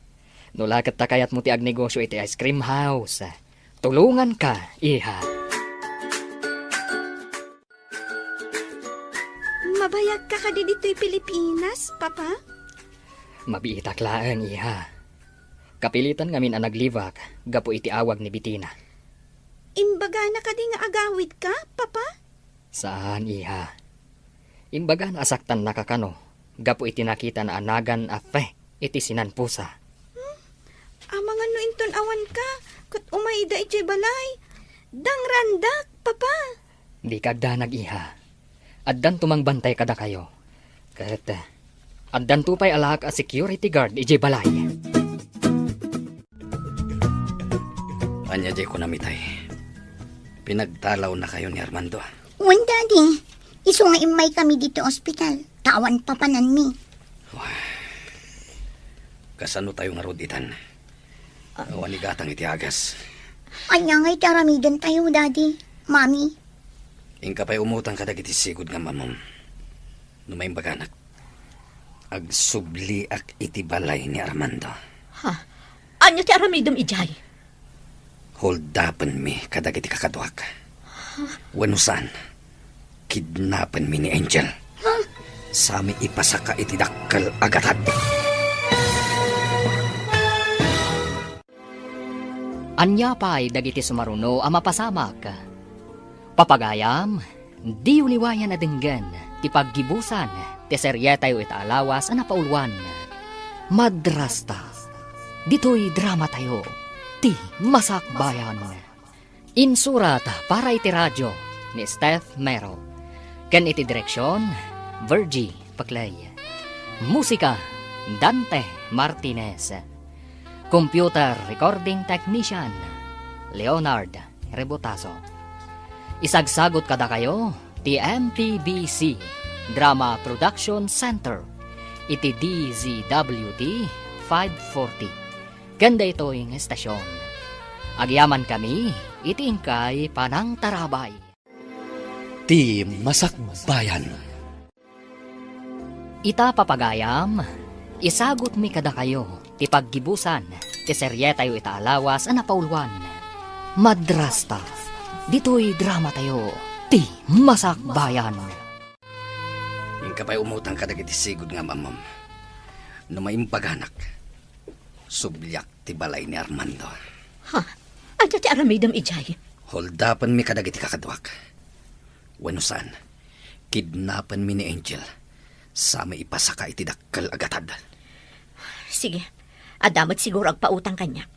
No la ket ta kayatmo ti agnegosyo iti ice cream house, tulonganka, iha. Mabayagka kadi ditoy Pilipinas, Papa? Mabiitak laeng, iha. Kapilitan ngamin a naglibak gapu iti awag ni Betina. Imbagana kadi nga agawidka, Papa? Saan, iha. Imbagana a saktannaka kano gapu iti nakitana a nagan a fe iti sinanposa. Hmm? Amangan no inton awanka, ket umayda idiay balay. Dangrandak, Papa. Dika agdanag, iha. Addanto mangbantay kadakayo. Ket, eh, addanto pay alaak a security guard idiay balay. Ania diay kunam itay? Pinagtalawnakayo ni Armando? Wen, Daddy. Isu nga immaykami ditoy ospital, ta awan papananmi. Kasano tayo ngarud itan? Awan igatang iti agas. Ania nga iti aramidentayo, Daddy, Mami? Inka pay umutang kadagiti sigud nga ammom. No maimbaganak, agsubliak iti balay ni Armando. Ha? Ania ti aramidem idiay? Holdapenmi kadagiti kakaduak. Wenno saan, kidnapenmi ni Angel. Sami ipasaka iti dakkel a gatad. Ania pay dagiti sumaruno a mapasamak? Papagayam, diyo liwayan a denggen ti paggibusan ti serietayo ita a lawas a napauluan, Madrasta. Ditoy dramatayo, ti Masakbayan. Insurat para iti radio ni Steph Mero, ken iti direksion, Virgie Paclay. Musika, Dante Martinez. Computer recording technician, Leonard Rebotazo. Isagsagut kadakayo ti M P B C Drama Production Center iti D Z W T five forty. Ken daytoy nga estasion, agyamankami iti inkay panangtarabay. Ti Masakbayan. Ita papagayam, isagutmi kadakayo ti paggibusan ti serietayo ita a lawas a napauluan, Madrasta. Ditoy dramatayo, ti Masakbayan. Inka pay umutang kadagiti sigud nga ammom. No maimbaganak, subliak ti balay ni Armando. Ha? Ania ti aramidem idiay? Holdapenmi kadagiti kakaduak. Wenno saan, kidnapenmi ni Angel. Sami ipasaka iti dakkel a gatad. Sige, adda met siguro agpautang kaniak.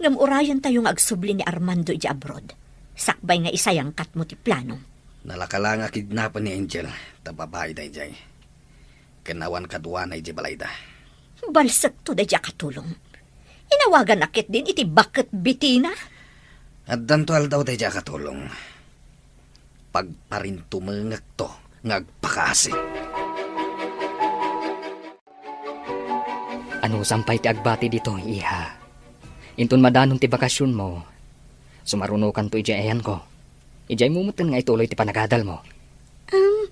Ngem urayentayo nga agsubli ni Armando idiay abroad, sakbay nga isayangkatmo ti planom. Nalaka la nga kidnapen ni Angel, ta babai daydiay. Ken awan kaduana idiay balayda. Balsekto daydiay a katulong. Inawaganak ketdin iti baket Betina. Addanto aldaw daydiay a katulong. Pagparintumengekto nga agpakaasi. Anusam pay ti agbati ditoy, iha. Inton madanon ti bakasionmo, sumarunokanto idiay ayanko. Idiaymo metten nga ituloy ti panagadalmo. Um,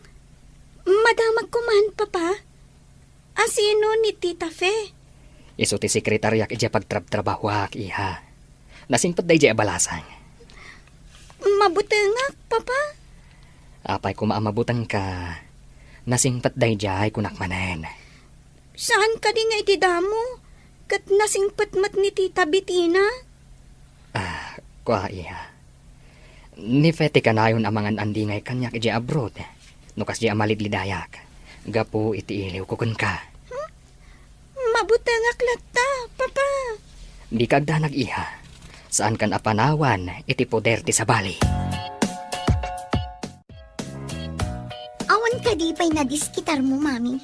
madamagko man, Papa. A, sino ni Tita Fe? Isu ti sekretariak idiay pagtrabtrabahoak, iha. Nasingpet daydiay a balasang. Mabutengak, Papa. Apay koma a mabutengka, nasingpet daydiay, kunak manen. Saan kadi nga iti damo, ket nasingpet met ni Tita Betina? Ah, kua, iha. Ni Fe ti kanayon a mangan-andingay kaniak idiay abroad, no kasdiay a malidlidayak, gapu iti iliwko kenka. Hmm? Mabutengak latta, Papa. Dika agdanag, iha. Saankan a panawan iti poder ti sabali. Awan kadi pay nadiskitarmo, Mami?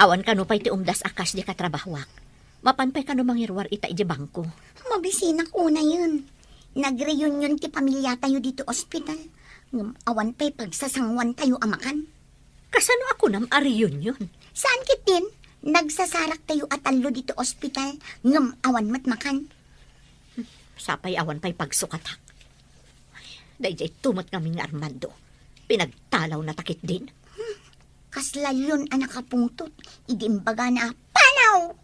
Awan kano pay ti umdas a cash di katrabahoak. Mapan pay kano mangiruar ita idiay bangko. Mabisinak unayen. Nagreunion ti pamiliatayo ditoy ospital. Ngem awan pay pagsasanguantayo a makan. Kasano a kunam a reunion? Saan ketdin? Nagsasaraktayo a tallo ditoy ospital, ngem awan met makan. Sapay awan pay pagsukatak. Daydiay tumet ngamin nga Armando. Pinagtalawna ta ketdin. Kasla leon a nakapungtot idi imbagana a panaw!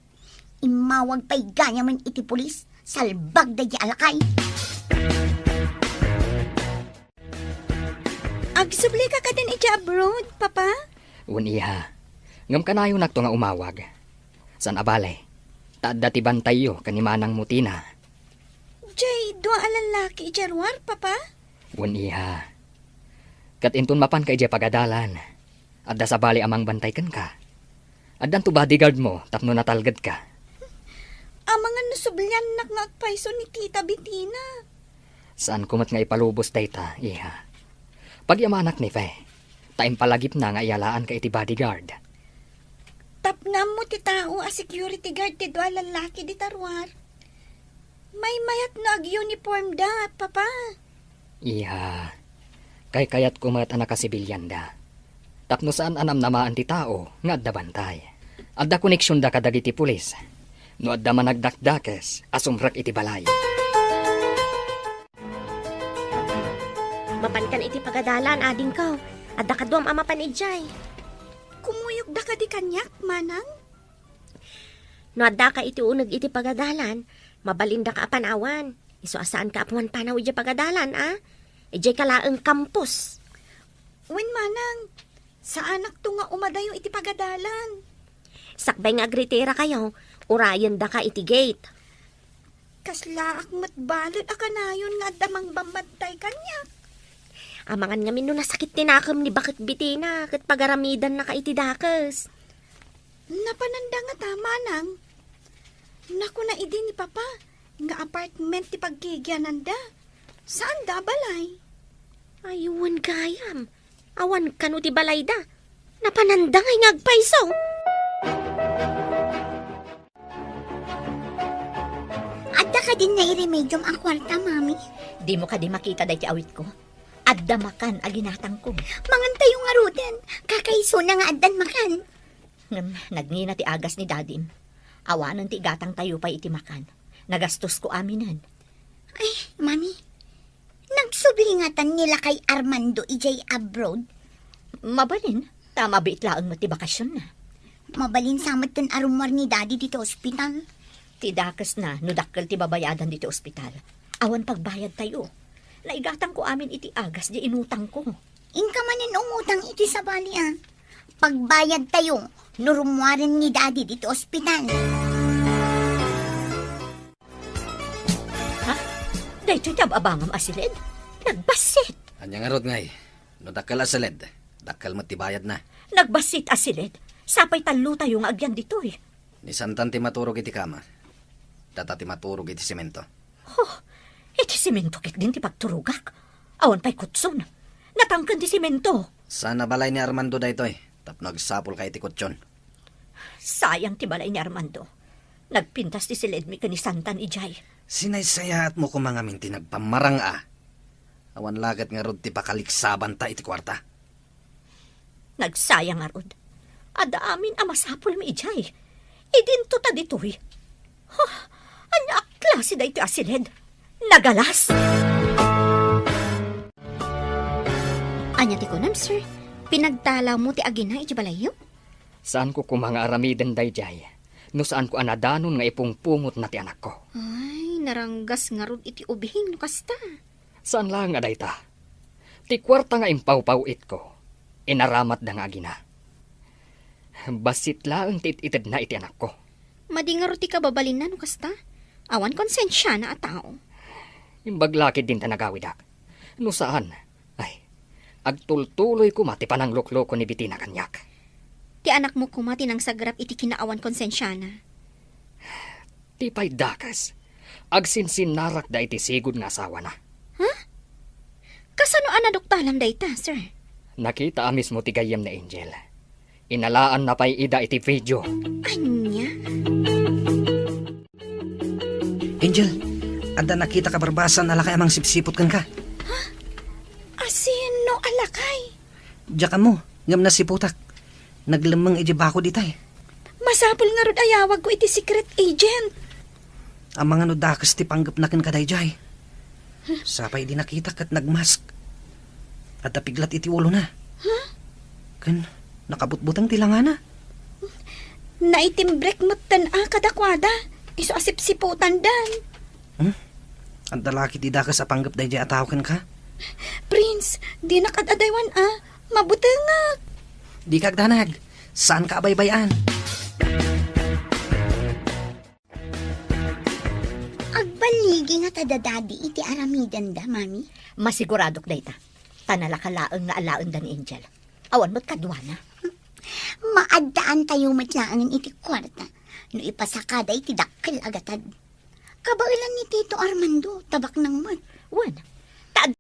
Immawag pay gayam iti pulis, salbag daydiay a lakay. Agsublika kadin idiay abroad, Papa? Wen, iha. Ngem kanayonakto nga umawag. Saan a bale, ta adda ti bantayyo ken ni manangmo Tina. Diay dua a lallaki idiay ruar, Papa? Wen, iha. Ket inton mapanka idiay pagadalan, adda sabali a mangbantay kenka. Addanto bodyguardmo tapno natalgedka. Amangan no subliannak nga agpayso ni Tita Betina. Saanko met nga ipalubos dayta, iha. Pagyamanak ni Fe, ta impalagipna nga iyalaanka iti bodyguard. Tapno ammo ti tao a security guard ti dua a lallaki dita ruar. Maymayat no ag-uniformda, Papa. Iha, kaykayatko met a nakasibilianda. Tapno saan a namnamaan ti tao nga adda bantay. Adda koneksionda kadagiti pulis. No adda managdakdakes a sumrek iti balay. Mapankan iti pagadalan, adingko. Adda kaduam a mapan idiay. Kumuyogda kadi kaniak, manang? No addaka iti uneg iti pagadalan, mabalindaka a panawan. Isu a saanka a pumanpanaw idiay pagadalan, a? Idiayka laeng campus. Wen, manang, saanakto nga umadayo iti pagadalan. Sakbay nga agritirakayo, urayendaka iti gate. Kaslaak met balet a kanayon nga adda mangbambantay kaniak. Amangan ngamin no nasakit ti nakem ni baket Betina ket pagaramidannaka iti dakes. Napananda ngata, manang? Nakuna idi ni Papa nga apartment ti paggigiananda. Saanda a balay. Ay, wen gayam. Awan kano ti balayda. Napananda ngay nga agpayso. Adda kadin nairemediom a kuarta, Mami? Dimo kadi makita daytoy awitko? Adda makan a ginatangko. Mangantayo ngaruden. Kakaisuna nga addan makan. Ngem nagngina ti agas ni Dadim. Awanen ti igatangtayo pay iti makan. Nagastosko aminen. Ay, Mami, nagsubli ngatan ni lakay Armando idiay abroad? Mabalin, ta mabiit laeng met ti bakasionna. Mabalin sa metten a rummuar ni Daddy ditoy ospital. Ti dakesna no dakkel ti babayadan ditoy ospital. Awan pagbayadtayo. Naigatangko amin iti agas diay inutangko. Inka manen umutang iti sabali, a. Pagbayadtayo no rummuaren ni Daddy ditoy ospital. Ha? Daytoy ti ab-abangam a siled? Nagbassit! Ania ngarud ngay? No dakkel a siled, dakkel met ti bayadna. Nagbassit a siled? Sapay tallotayo nga agyan ditoy. Ni Santan ti maturog iti kama. Data ti maturog iti semento. Huh, iti semento ketdin ti pagturogak. Awan pay kutson. Natangken ti semento. Saan a balay ni Armando daytoy, tapno agsapulka iti kutson. Sayang ti balay ni Armando. Nagpintas ti siledmi ken ni Santan idiay. Sinaysayaatmo koma ngamin ti nagpammarang a. Awan la ket ngarud ti pakaliksabanta iti kuarta. Nagsayang ngarud. Adda amin a masapulmi idiay. Idinto ta ditoy. Huh, ania a klase daytoy a siled? Nagalas! Ania ti kunam, sir? Pinagtalawmo ti agina iti balayyo? Saanko koma nga aramiden daydiay no saanko a nadanon nga ipungpungotna ti anakko. Ay, naranggas ngarud iti ubing no kasta. Saan laeng a dayta. Ti kuarta nga impawpaw-itko, inaramatda nga agina. Bassit laeng ti it-itedna iti anakko. Madi ngarud ti kababalinna no kasta. Awan konsensiana a tao. Imbag la ketdin ta nagawidak. No saan, ay, agtultuloy koma ti pananglukloko ni Betina kaniak. Ti anakmo koma ti nangsagrap iti kinaawan konsensiana. Ti pay dakes, agsinsinnarakda iti sigud nga asawana. Ha? Kasano a naduktalam dayta, sir? Nakita a mismo ti gayyem ni Angel. Inalaanna pay ida iti video. Ania? Angel, adda nakita ka barbasan a lakay a mangsipsiput kenka. Asino a lakay? Diak ammo, ngem nasiputak. Naglemmeng idiay bakod itay. Masapul ngarud a yawagko iti secret agent. Amangan no dakes ti panggepna kenka daydiay. Sapay idi nakitak ket nagmask. Adda piglat iti ulona. Huh? Ken nakabutbuteng ti langana. Naitimbrek metten a kadakuada. Isu a sipsiputandan. Hmm? Adda la ketdi dakes a panggep daydiay a tao kenka? Prince, dinak ad-adaywan a. Mabutengak. Dika agdanag. Saanka a baybay-an. Agballigi ngata da Daddy iti aramidenda, Mami? Masiguradok dayta. Ta nalaka laeng nga alaenda ni Angel. Awan met kaduana. Maaddaantayo met laengen iti kuarta no ipasakada iti dakkel a gatad. Kabaelan ni Tito Armando, tabaknang met. Wen,